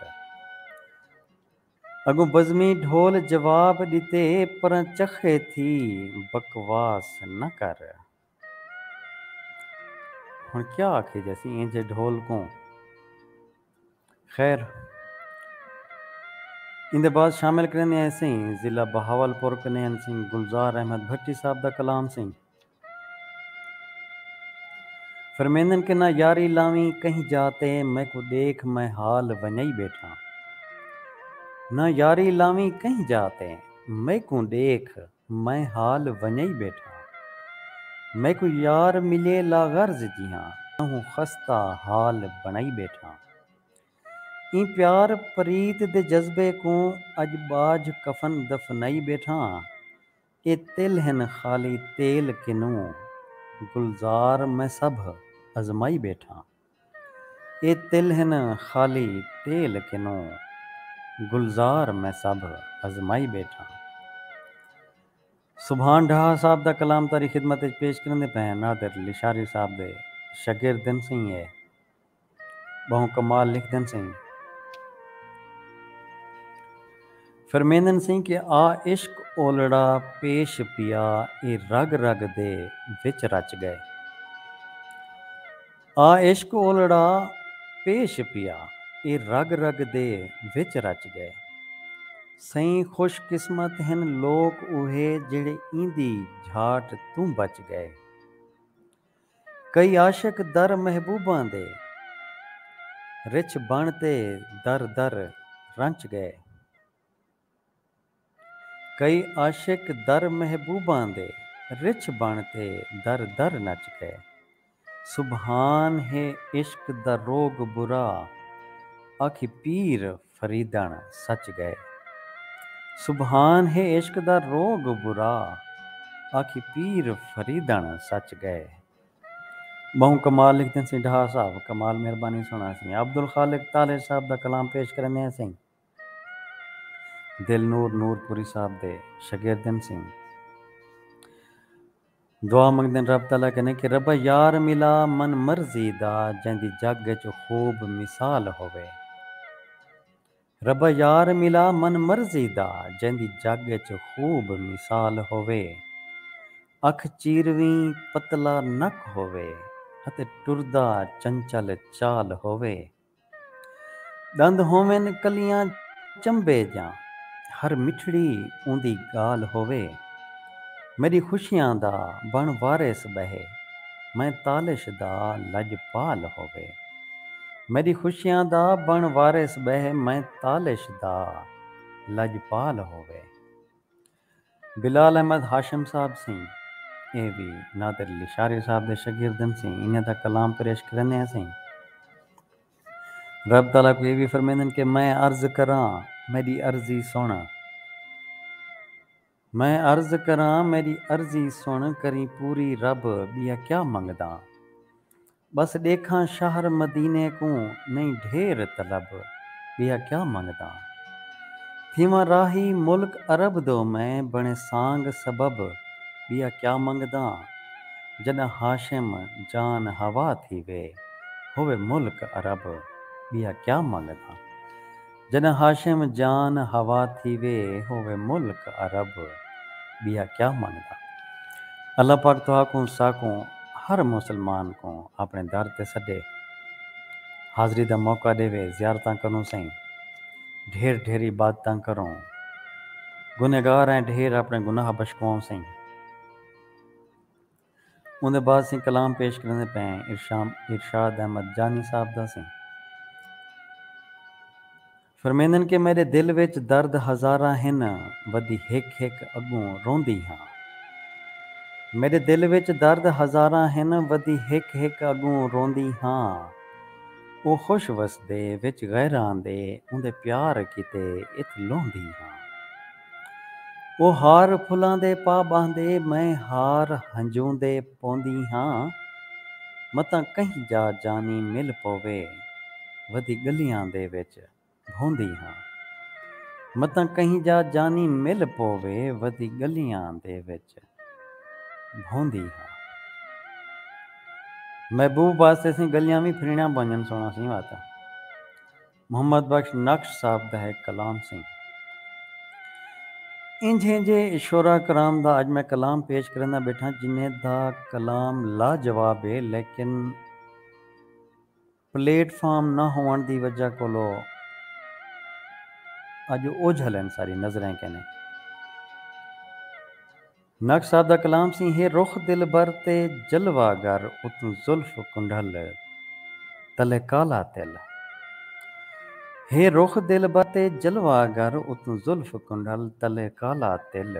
اگوں بزمی ڈھول جواب ڈتے پراں چخے تھی بکواس نہ کر۔ ہن کیا آکھے جیسی اینجھے ڈھول کوں۔ خیر ایندے بعد شامل کریندے ہیں سیں ضلع بہاول پور کنے ہیں سیں گلزار احمد بھٹی صاحب دا کلام سیں۔ فرمیندن کہ نہ یاری لاویں کہیں جا تے میکوں ڈیکھ میں حال ونجائی بیٹھاں نہ یاری لاویں کہیں جا تے، میکوں ݙیکھ میں حال ونڄائی ٻیٹھاں۔ میکوں یار ملے لا غرض جیہاں، تہوں خستہ حال بݨائی ٻیٹھاں۔ ایں پیار پریت دے جذبے کوں اڄ ٻاجھ کفن دفنائی ٻیٹھاں۔ اے تل ہن خالی تیل کنوں، گلزار میں سبھ ازمائی ٻیٹھاں۔ اے تل ہن خالی تیل کنوں، گلزار میں سبھ ازمائی ٻیٹھاں۔ سبحان ڈھاہا صاحب دا کلام تہاݙی خدمت اچ پیش کریندے پئے ہیں، نادر لشاری صاحب دے شاگرد ہن سئیں۔ اے ٻہوں کمال لکھدن سئیں۔ فرمیندن سئیں کہ آ عشق اولڑا پیش پیا، اے رڳ رڳ دے وچ رچ ڳئے۔ آ عشق اولڑا پیش پیا، اے رڳ رڳ دے وچ رچ ڳئے۔ سئیں خوش قسمت ہن لوک اوہے، جیڑھے ایندی جھاٹ توں بچ ڳئے۔ کئی عاشق در محبوباں دے، رچھ بݨ تے در در رنچ ڳئے۔ کئی عاشق در محبوباں دے، رچھ بݨ تے در در نچ ڳئے۔ سبحان ہے عشق دا روڳ برا، آکھی پیر فریدݨ سچ ڳئے۔ سبحان ہے عشق دا روڳ برا، آکھی پیر فریدݨ سچ ڳئے۔ ٻہوں کمال لکھدن سئیں ڈھا صاحب، کمال مہربانی سوہݨا سئیں۔ عبدالخالق طاہر صاحب دا کلام پیش کریندے ہیں سئیں۔ دل نور نور پوری صاحب دے شاگرد ہن سئیں۔ دعا منگدن رب تعالیٰ کنے کہ ربا یار ملا من مرضی دا، جیندی جگ اچ خوب مثال ہووے۔ ربا یار ملا من مرضی دا، جیندی جگ اچ خوب مثال ہووے۔ اکھ چیرویں پتلا نک ہووے، اتے ٹردا چنچل چال ہووے۔ ݙند ہوون کلیاں چنبے دیاں، ہر مٹھڑی اوندی ڳالھ ہووے۔ میݙی خوشیاں دا بݨ وارث ٻہے، میں تالش دا لڄپال ہووے۔ میݙی خوشیاں دا بݨ وارث ٻہے، میں تالش دا لڄپال ہووے۔ بلال احمد ہاشم صاحب سئیں، اے وی نادر لشاری صاحب دے شاگرد ہن سئیں، انہاں دا کلام پیش کریندے ہیں سئیں۔ رب تعالیٰ کوں اے وی فرمیندن کہ میں عرض کراں، میݙی عرضی سݨ۔ میں عرض کراں، میݙی عرضی سݨ، کریں پوری رب، ٻیا کیا منگداں؟ ٻس ݙیکھاں شہر مدینے کوں، نئیں ڈھیر طلب، ٻیا کیا منگداں؟ تھیواں راہی ملک عرب دو میں، بݨے سانگ سبب، ٻیا کیا منگداں؟ جݙاں ہاشم جان ہوا تھیوے، ہووے ملک عرب، ٻیا کیا منگداں؟ جݙاں ہاشم جان ہوا تھیوے، ہووے ملک عرب، ٻیا کیا منگداں؟ اللہ پاک تہاکوں ساکوں ہر مسلمان کوں اپݨے در تے سݙے، حاضری دا موقع ݙیوے، زیارتاں کروں سئیں، ڈھیر ڈھیر عبادتاں کروں، گنہگار ہیں ڈھیر، اپݨے گناہ بخشواؤں سئیں۔ اوندے بعد سئیں کلام پیش کریندے پئے ہیں ارشام-، ارشاد احمد جانی صاحب دا سئیں۔ فرمیندن کہ میݙے دل وچ درد ہزاراں ہن، ودی ہک ہک اڳوں روندی ہاں۔ میݙے دل وچ درد ہزاراں ہن، ودی ہک ہک اڳوں روندی ہاں۔ او خوش وسدے وچ غیراں دے، اوندے پیار کیتے اتھ لوندی ہاں۔ او ہار پھلاں دے پا ٻاہندے، میں ہار ہنجوں دے پوندی ہاں۔ متاں کہیں جا جانی مل پووے، ودی ڳلیاں دے وچ بھوندی ہاں۔ متاں کہیں جا جانی مل پووے، ودی ڳلیاں دے وچ بھوندی ہاں۔ محبوب واسطے سئیں ڳلیاں وی پھرݨیاں پونجن، سوہݨا سئیں واتا۔ محمد بخش نقش صاحب دا ہے کلام سئیں۔ انجھیں جے شعراء کرام دا اڄ میں کلام پیش کریندا ٻیٹھاں، جنہیں دا کلام لاجواب ہے، لیکن پلیٹ فارم نہ ہووݨ دی وجہ کولو اڄ اوجھل ہن ساری نظریں کنے۔ نقش صاحب دا کلام سئیں، ہے رخ دلبر تے جلوہ گر، اتوں زلف کنڈھل، تلے کالا تل۔ ہے رخ دلبر تے جلوہ گر، اتوں زلف کنڈھل تلے کالا تل۔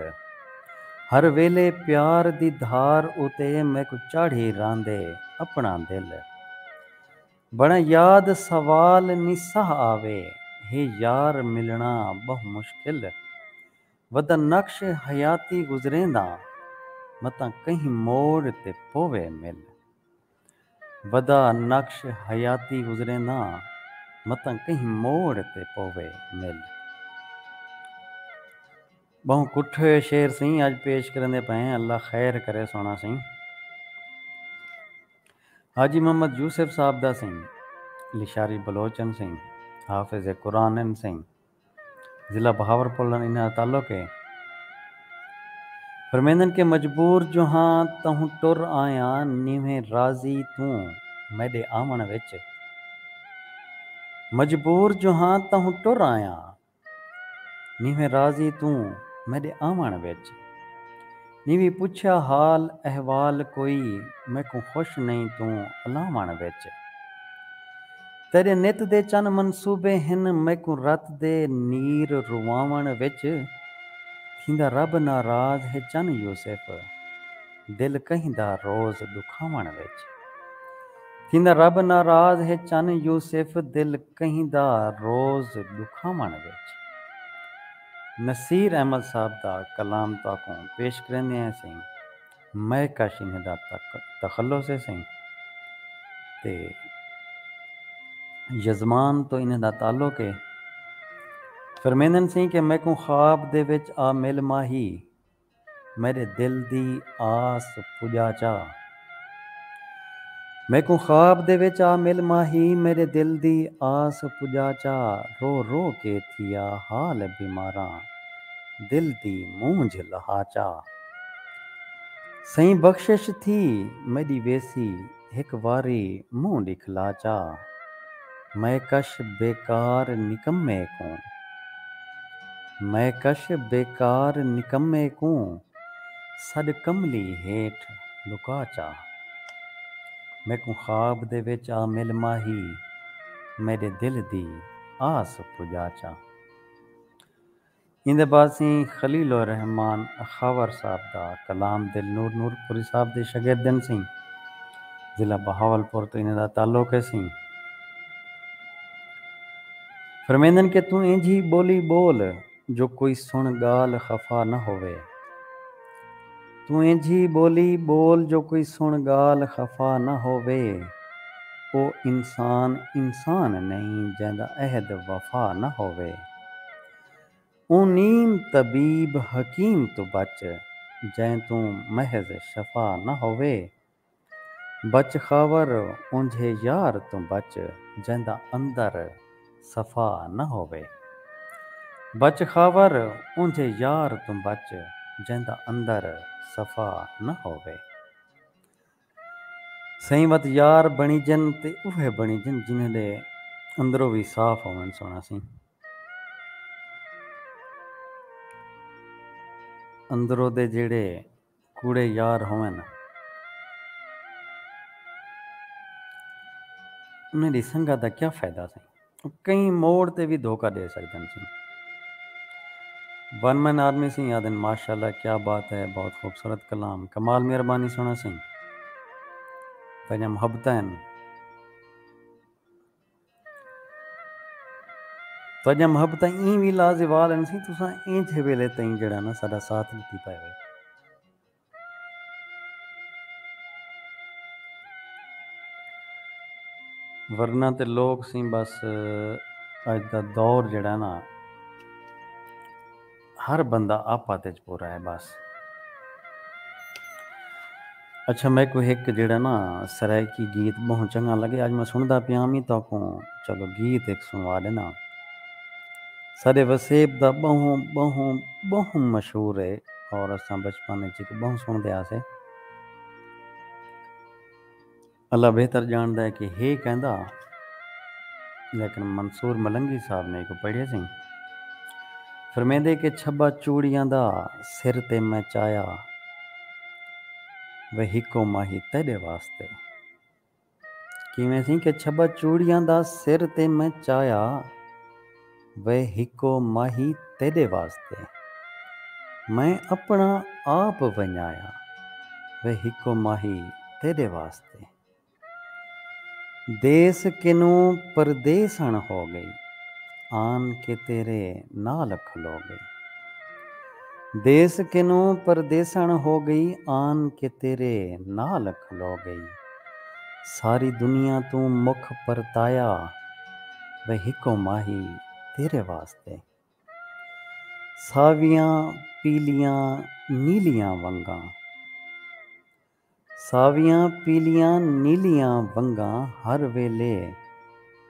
ہر ویلے پیار دی دھار اتے میکوں چاڑھی راندے اپݨا دل۔ بݨا یاد سوال نی ساہ آوے، ہے یار ملݨا ٻہوں مشکل۔ ودا نقش حیاتی گزرینداں، متاں کہیں موڑ تے پووے مل۔ ودا نقش حیاتی گزرینداں، متاں کہیں موڑ تے پووے مل۔ ٻہوں کٹھے شعر سئیں اڄ پیش کریندے پئے ہیں، اللہ خیر کرے سوہݨا سئیں۔ حاجی محمد یوسف صاحب دا سئیں، لشاری بلوچ ہن سئیں، حافظ قرآن ہن سئیں، ضلع بہاولپور ہن، انہاں دا تعلق ہے۔ فرمیندن کہ مجبور جو ہاں تہوں ٹر آیاں، نیویں راضی توں میݙے آوݨ وچ۔ مجبور جو ہاں تہوں ٹر آیاں، نیویں راضی توں میݙے آوݨ وچ۔ نیوی پچھیا حال احوال کوئی، میکوں خوش نئیں توں الاوݨ وچ۔ تیݙے نت دے چن منصوبے ہن، میکوں رت دے نیر رواوݨ وچ۔ تھیندا رب ناراض ہے چن یوسف، دل کہیں دا روز ݙکھاوݨ وچ۔ تھیندا رب ناراض ہے چن یوسف، دل کہیں دا روز ݙکھاوݨ وچ۔ نصیر احمد صاحب دا کلام تہاکوں پیش کریندے ہیں سئیں، مہکش انہیں دا تک-، تخلص ہے سئیں تے یزمان توں انہیں دا تعلق ہے۔ فرمیندن سئیں کہ میکوں خواب دے وچ آ مل ماہی، میݙے دل دی آس پڄا چا۔ میکوں خواب دے وچ آ مل ماہی، میݙے دل دی آس پڄا چا۔ رو رو کے تھیا حال بیماراں، دل دی مونجھ لہا چا۔ سئیں بخشش تھی میݙی ویسی، ہک واری منہ ݙکھلا چا۔ مہکش بیکار نکمے کوں، مہکش بیکار نکمے کوں، سݙ کملی ہیٹھ لکا چا۔ میکوں خواب دے وچ آ مل ماہی، میݙے دل دی آس پڄا چا۔ ایندے بعد سئیں خلیل الرحمان اخاور صاحب دا کلام، دلنور نور پوری صاحب دے شاگرد ہن سئیں، ضلع بہاولپور توں انہاں دا تعلق ہے سئیں۔ فرمیندن کہ توں اینجھی ٻولی ٻول جو کوئی سݨ ڳالھ خفا نہ ہووے۔ توں اینجھی ٻولی ٻول جو کوئی سݨ ڳالھ خفا نہ ہووے۔ او انسان انسان نئیں جیندا عہد وفا نہ ہووے۔ اوں نیم طبیب حکیم توں بچ، جئیں توں محض شفا نہ ہووے۔ بچ خاور اونجھے یار توں بچ، جیندا اندر صفا نہ ہووے۔ بچ خاور اونجھے یار توں بچ، جیندا اندر صفا نہ ہووے۔ سئیں وت یار بݨیجن تے اوہے بݨیجن جنہیں دے اندروں وی صاف ہوون۔ سوہݨا سئیں، اندروں دے جیڑھے کوڑے یار ہوون، انہیں دی سنگت دا کیا فائدہ سئیں؟ کہیں موڑ تے وی دھوکا ݙے سڳدن سئیں۔ ون مین آرمی سئیں آہدن، ماشاءاللہ کیا بات ہے، بہت خوبصورت کلام، کمال مہربانی سوہݨا سئیں۔ تہاݙیاں محبتاں ہن۔ تہاݙیاں محبتاں ایں وی لازوال ہن سئیں، تساں اینجھے ویلے تئیں جیڑھا نا ساݙا ساتھ ݙتی پئے وے۔ ورنہ تے لوک سئیں بس اڄ دا دور جیڑھا نا ہر بندہ آپت اچ پورا ہے بس۔ اچھا، میکوں ہک جیڑھا نا سرائیکی گیت ٻہوں چنڳا لڳے، اڄ میں سݨدا پیاں وی تہاکوں، چلو گیت ہک سݨوا ݙینداں۔ ساݙے وسیب دا ٻہوں، ٻہوں، ٻہوں مشہور ہے اور اساں بچپن اچ ہک ٻہوں سݨدے ہاسے۔ اللہ بہتر ڄاݨدا ہے کہ ہے کیندا، لیکن منصور ملنگی صاحب نے ایکوں پڑھیا سئیں۔ فرمیندے کہ چھٻا چوڑیاں دا سر تے میں چایا، وے ہکو ماہی تیݙے واسطے۔ کیویں سئیں کہ چھٻا چوڑیاں دا سر تے میں چایا، وے ہکو ماہی تیݙے واسطے۔ میں اپݨا آپ ونڄایا، وے ہکو ماہی تیݙے واسطے۔ دیس کنوں پردیسݨ ہو ڳئی، آن کے تیرے نال کھلو ڳئی۔ دیس کنوں پردیسݨ ہو ڳئی، آن کے تیرے نال کھلو ڳئی۔ ساری دنیا توں مکھ پرتایا، وے ہکو ماہی تیرے واسطے۔ ساویاں پیلیاں نیلیاں ونگاں، ساویاں پیلیاں نیلیاں ونگاں، ہر ویلے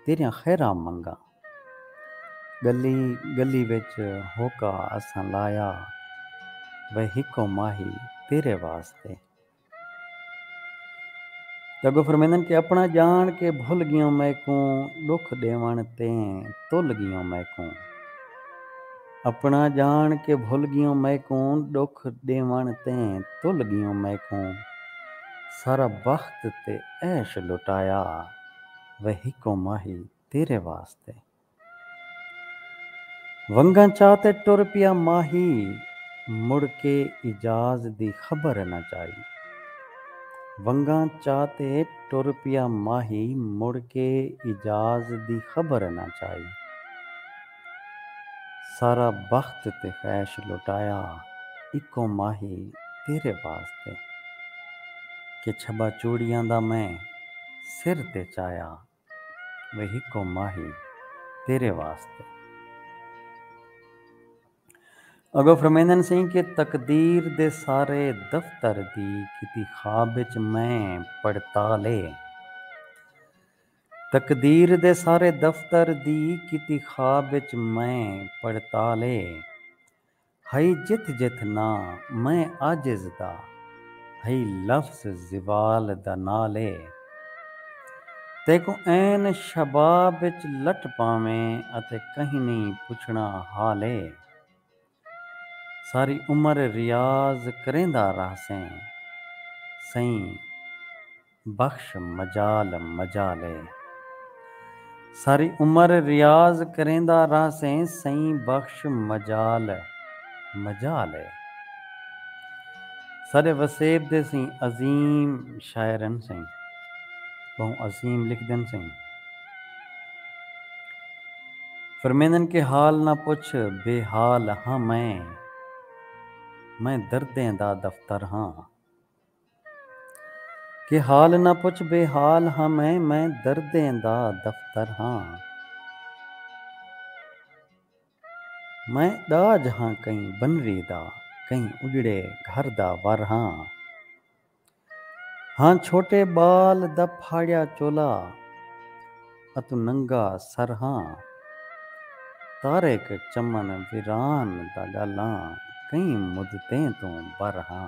تیریاں خیراں منگاں۔ ڳلی ڳلی وچ ہوکا اساں لایا، وے ہکو ماہی تیرے واسطے۔ تے اڳوں فرمیندن کہ اپݨا ڄاݨ کے بھل ڳیوں میکوں، ݙکھ ݙیوݨ تیں تل ڳیوں میکوں۔ اپݨا ڄاݨ کے بھل ڳیوں میکوں، ݙکھ ݙیوݨ تیں تل ڳیوں میکوں۔ سارا بخت تے عیش لٹایا، وے ہکو ماہی تیرے واسطے۔ ونگاں چا تے ٹر پیا ماہی، مڑ کے اجاز دی خبر نہ چائی۔ ونگاں چا تے ٹر پیا ماہی، مڑ کے اجاز دی خبر نہ چائی۔ سارا بخت تے خیش لٹایا، اکو ماہی تیرے واسطے۔ کہ چھبا چوڑیاں دا میں سر تے چایا، وے ہکو ماہی تیرے واسطے۔ اگو فرمیندن سئیں کہ تقدیر دے سارے دفتر دی کیتی خواب اچ میں پڑتال اے۔ تقدیر دے سارے دفتر دی کیتی خواب اچ میں پڑتال اے۔ ہئی جتھ جتھ ناں میں عاجز دا، ہئی لفظ زوال دا نال اے۔ تیکوں عین شباب اچ لٹ پاویں اتے کہیں نئیں پچھݨا حال اے۔ ساری عمر ریاض کریندا رہسیں سئیں، بخش مجال مجال اے۔ ساری عمر ریاض کریندا رہسیں سئیں، بخش مجال مجال اے۔ ساݙے وسیب دے سئیں عظیم شاعر ہن سئیں، ٻہوں عظیم لکھدن سئیں۔ فرمیندن کہ حال نہ پچھ بے حال ہاں میں، میں دردیں دا دفتر ہاں۔ کہ حال نہ پچھ بے حال ہاں میں، میں دردیں دا دفتر ہاں۔ میں ݙاج ہاں کہیں بنری دا، کہیں اڄڑے گھر دا ور ہاں۔ ہاں چھوٹے ٻال دا پھاڑیا چولا، اتوں ننگا سر ہاں۔ طارق چمن ویران دا ڳالاں، کہیں مدتیں توں بر ہاں۔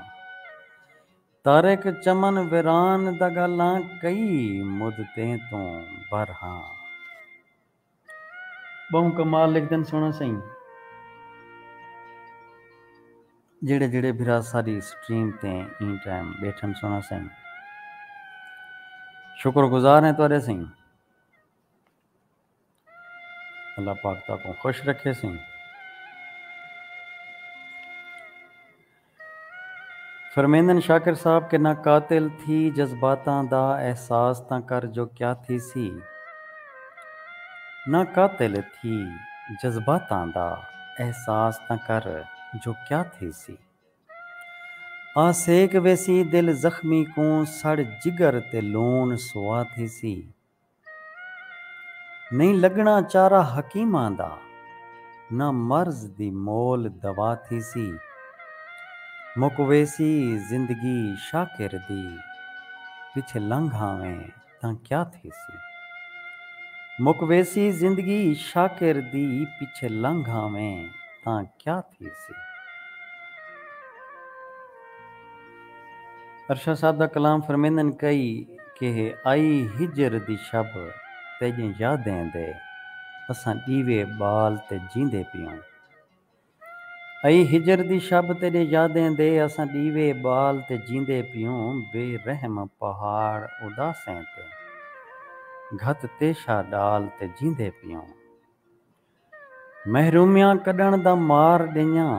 طارق چمن ویران دا ڳالاں، کئی مدتیں توں بر ہاں۔ ٻہوں کمال لکھدن سوہݨا سئیں۔ جیڑھے جیڑھے بھرا ساݙی سٹریم تے ایں ٹائم ٻیٹھن سوہݨا سئیں، شکر گزار ہیں تہاݙے سئیں۔ اللہ پاک تہاکوں خوش رکھے سئیں۔ فرمیندن شاکر صاحب کہ نہ قاتل تھی جذباتاں دا احساس تاں کر جو کیا تھیسی۔ نہ قاتل تھی جذباتاں دا احساس تاں کر جو کیا تھیسی۔ آ سیک ویسی دل زخمی کوں سڑ جگر تے لوݨ سوا تھیسی۔ نئیں لڳݨا چارہ حکیماں دا، نہ مرض دی مول دوا تھیسی۔ مک ویسی زندگی شاکر دی، پچھے لنگھ آویں تاں کیا تھیسی۔ مک ویسی زندگی شاکر دی، پچھے لنگھ آویں تاں کیا تھیسی۔ ارشد صاحب دا کلام فرمیندن کئی کہ آئی ہجر دی شب تیݙیں یادیں دے، اساں ݙیوے ٻال تے جیندے پیوں۔ ائی ہجر دی شب تیݙے یادیں دے، اساں ݙیوے ٻال تے جیندے پیوں، بے رحم پہاڑ اداسیں تے گھت تیشا ݙال تے جیندے پیوں۔ محرومیاں کڈن دا مار ڈیاں،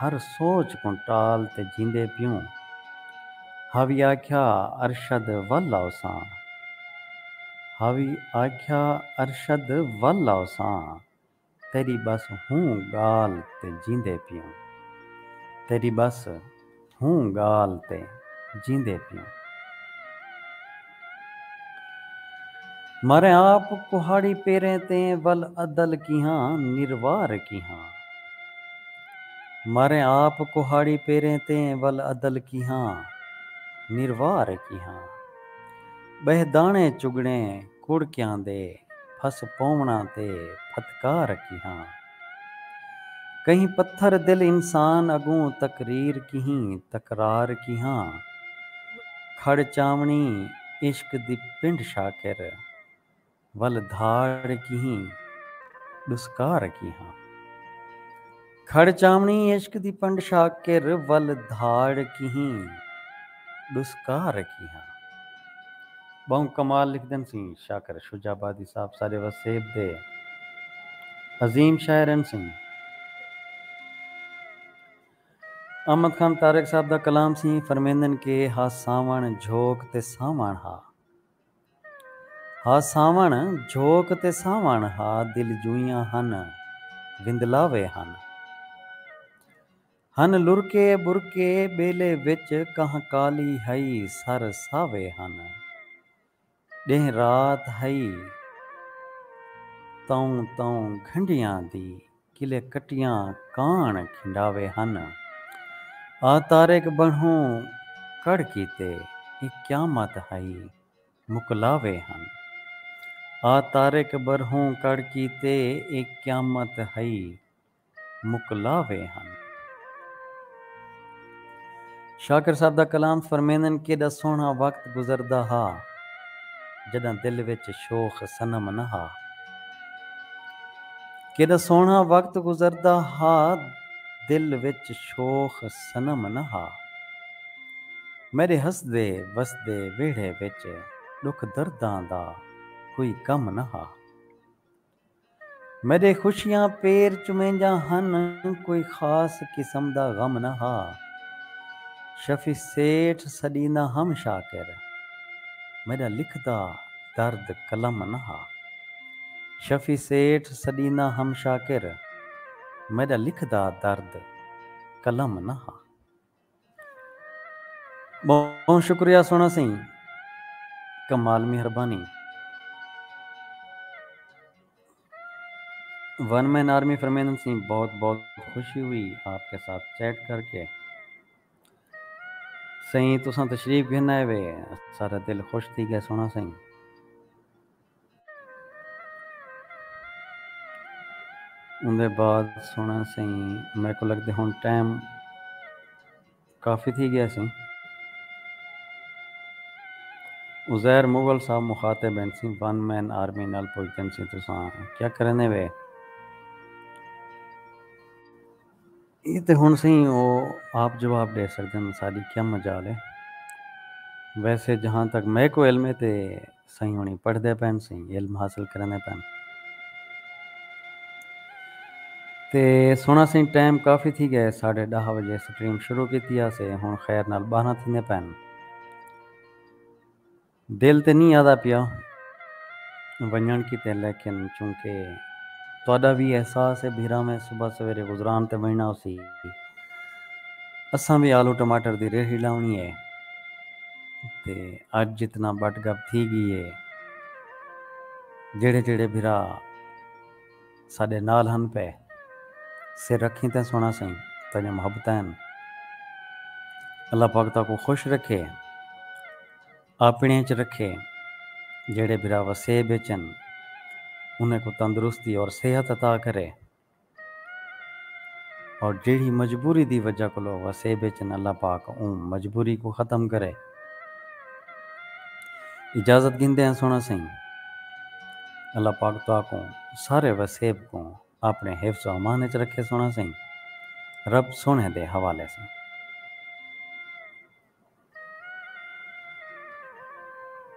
ہر سوچ کوں ٹال تے جیندے پیوں۔ ہاوی آکھیا ارشد ول آؤساں، ہاوی آکھیا ارشد ول آؤساں، تیݙی ٻس ہوں ڳالھ تے جیندے پیوں، تیݙی ٻس ہوں ڳالھ تے جیندے پیوں۔ ماریں آپ کہاڑی پیریں تے ول ادل کیہاں نروار کیہاں، ماریں آپ کہاڑی پیریں تے ول ادل کیہاں نروار کیہاں، ٻہہ داݨے چڳݨے کڑکیاں دے پھس پووݨاں تے پھتکار کیہاں۔ کہیں پتھر دل انسان اڳوں تقریر کیہیں تکرار کیہاں۔ کھڑ چاوݨی عشق دی پنڈ شاکر، ول دھاڑ کیہیں ݙسکار کیہاں۔ کھڑ چاوݨی عشق دی پنڈ شاکر، ول دھاڑ کیہیں ݙسکار کیہاں۔ ٻہوں کمال لکھدن سیں شاکر شجاع آبادی صاحب، ساݙے وسیب دے عظیم شاعر ہن سیں۔ احمد خان طارق صاحب دا کلام سیں، فرمیندن کہ ہا ساوݨ جھوک تے ساوݨ ہا، ہا ساوݨ جھوک تے ساوݨ ہا، دل جوئیاں ہن وندلاوے ہن۔ ہن لرکے ٻرکے ٻیلے وچ، کاہ کالی ہئی سر ساوے ہن۔ ݙینہہ رات ہئی تئوں تئوں گھنڈیاں دی، کلے کٹیاں کاݨ کھنڈاوے ہن۔ آ طارق ٻرہوں کڑ کیتے، اے قیامت ہئی مکلاوے ہن۔ آ طارق ٻرہوں کڑ کیتے، اے قیامت ہئی مکلاوے ہن۔ شاکر صاحب دا کلام، فرمیندن، کیݙا سوہݨا وقت گزردا ہا، جݙاں دل وچ شوخ صنم نہ ہا۔ کیݙا سوہݨا وقت گزردا ہا، دل وچ شوخ صنم نہ ہا۔ میݙے ہسدے وسدے ویڑھے وچ ݙکھ درداں دا کوئی کم نہ ہا۔ میݙے خوشیاں پیر چمیندیاں ہن، کوئی خاص قسم دا غم نہ ہا۔ شفیع سیٹھ سݙیندا ہم شاکر، میݙا لکھدا درد قلم نہ ہا۔ شفیع سیٹھ سݙیندا ہم شاکر، میݙا لکھدا درد قلم نہ ہا۔ ٻہوں شکریہ سوہݨا سئیں، کمال مہربانی۔ ون مین آرمی فرمیندن سئیں، بہت بہت خوشی ہوئی آپ کے ساتھ چیٹ کر کے۔ سئیں تساں تشریف گھن آئے وے، سارا دل خوش تھی ڳیا سوہݨا سئیں۔ اوندے بعد سوہݨا سئیں، میکوں لڳدے ہݨ ٹائم کافی تھی ڳیا سئیں۔ عزیر مغل صاحب مخاطب ہن سئیں، ون مین آرمی نال پچھدن سئیں، تساں کیا کریندے وے؟ اے تے ہݨ سئیں او آپ جواب ݙے سڳدن، ساݙی کیا مجال ہے۔ ویسے جہاں تک میکوں علم ہے تے سئیں ہوݨی پڑھدے پئن سئیں، علم حاصل کریندے پئن۔ تے سوہݨا سئیں، ٹائم کافی تھی ڳئے، ساݙے ݙاہ وڄے سٹریم شروع کیتی ہاسے، ہݨ خیر نال ٻارہاں تھیندے پئن۔ دل تے نی آہدا پیا ونڄݨ کیتے، لیکن چونکہ تہاݙا وی احساس ہے بھراویں، صبح سویرے گزران تے ونڄݨا ہوسی، اساں وی آلو ٹماٹر دی ریڑھی لاوݨی ہے۔ تے اڄ جتنا بٹ گپ تھی ڳئی ہے، جیڑھے جیڑھے بھرا ساݙے نال ہن پئے، سر رکھیں تے سوہݨا سئیں، تہاݙیاں محبتاں ہن۔ اللہ پاک تہاکوں خوش رکھے، اپݨے اچ رکھے۔ جیڑھے بھرا وسیب اچ ہن، انہیں کوں تندرستی اور صحت عطا کرے۔ اور جیڑھی مجبوری دی وجہ کولو وسیب اچ ہن، اللہ پاک اوں مجبوری کوں ختم کرے۔ اجازت گھندے ہیں سوہݨا سئیں، اللہ پاک تہاکوں سارے وسیب کوں اپݨے حفظ و امان اچ رکھے سوہݨا سئیں۔ رب سوہݨے دے حوالے سئیں۔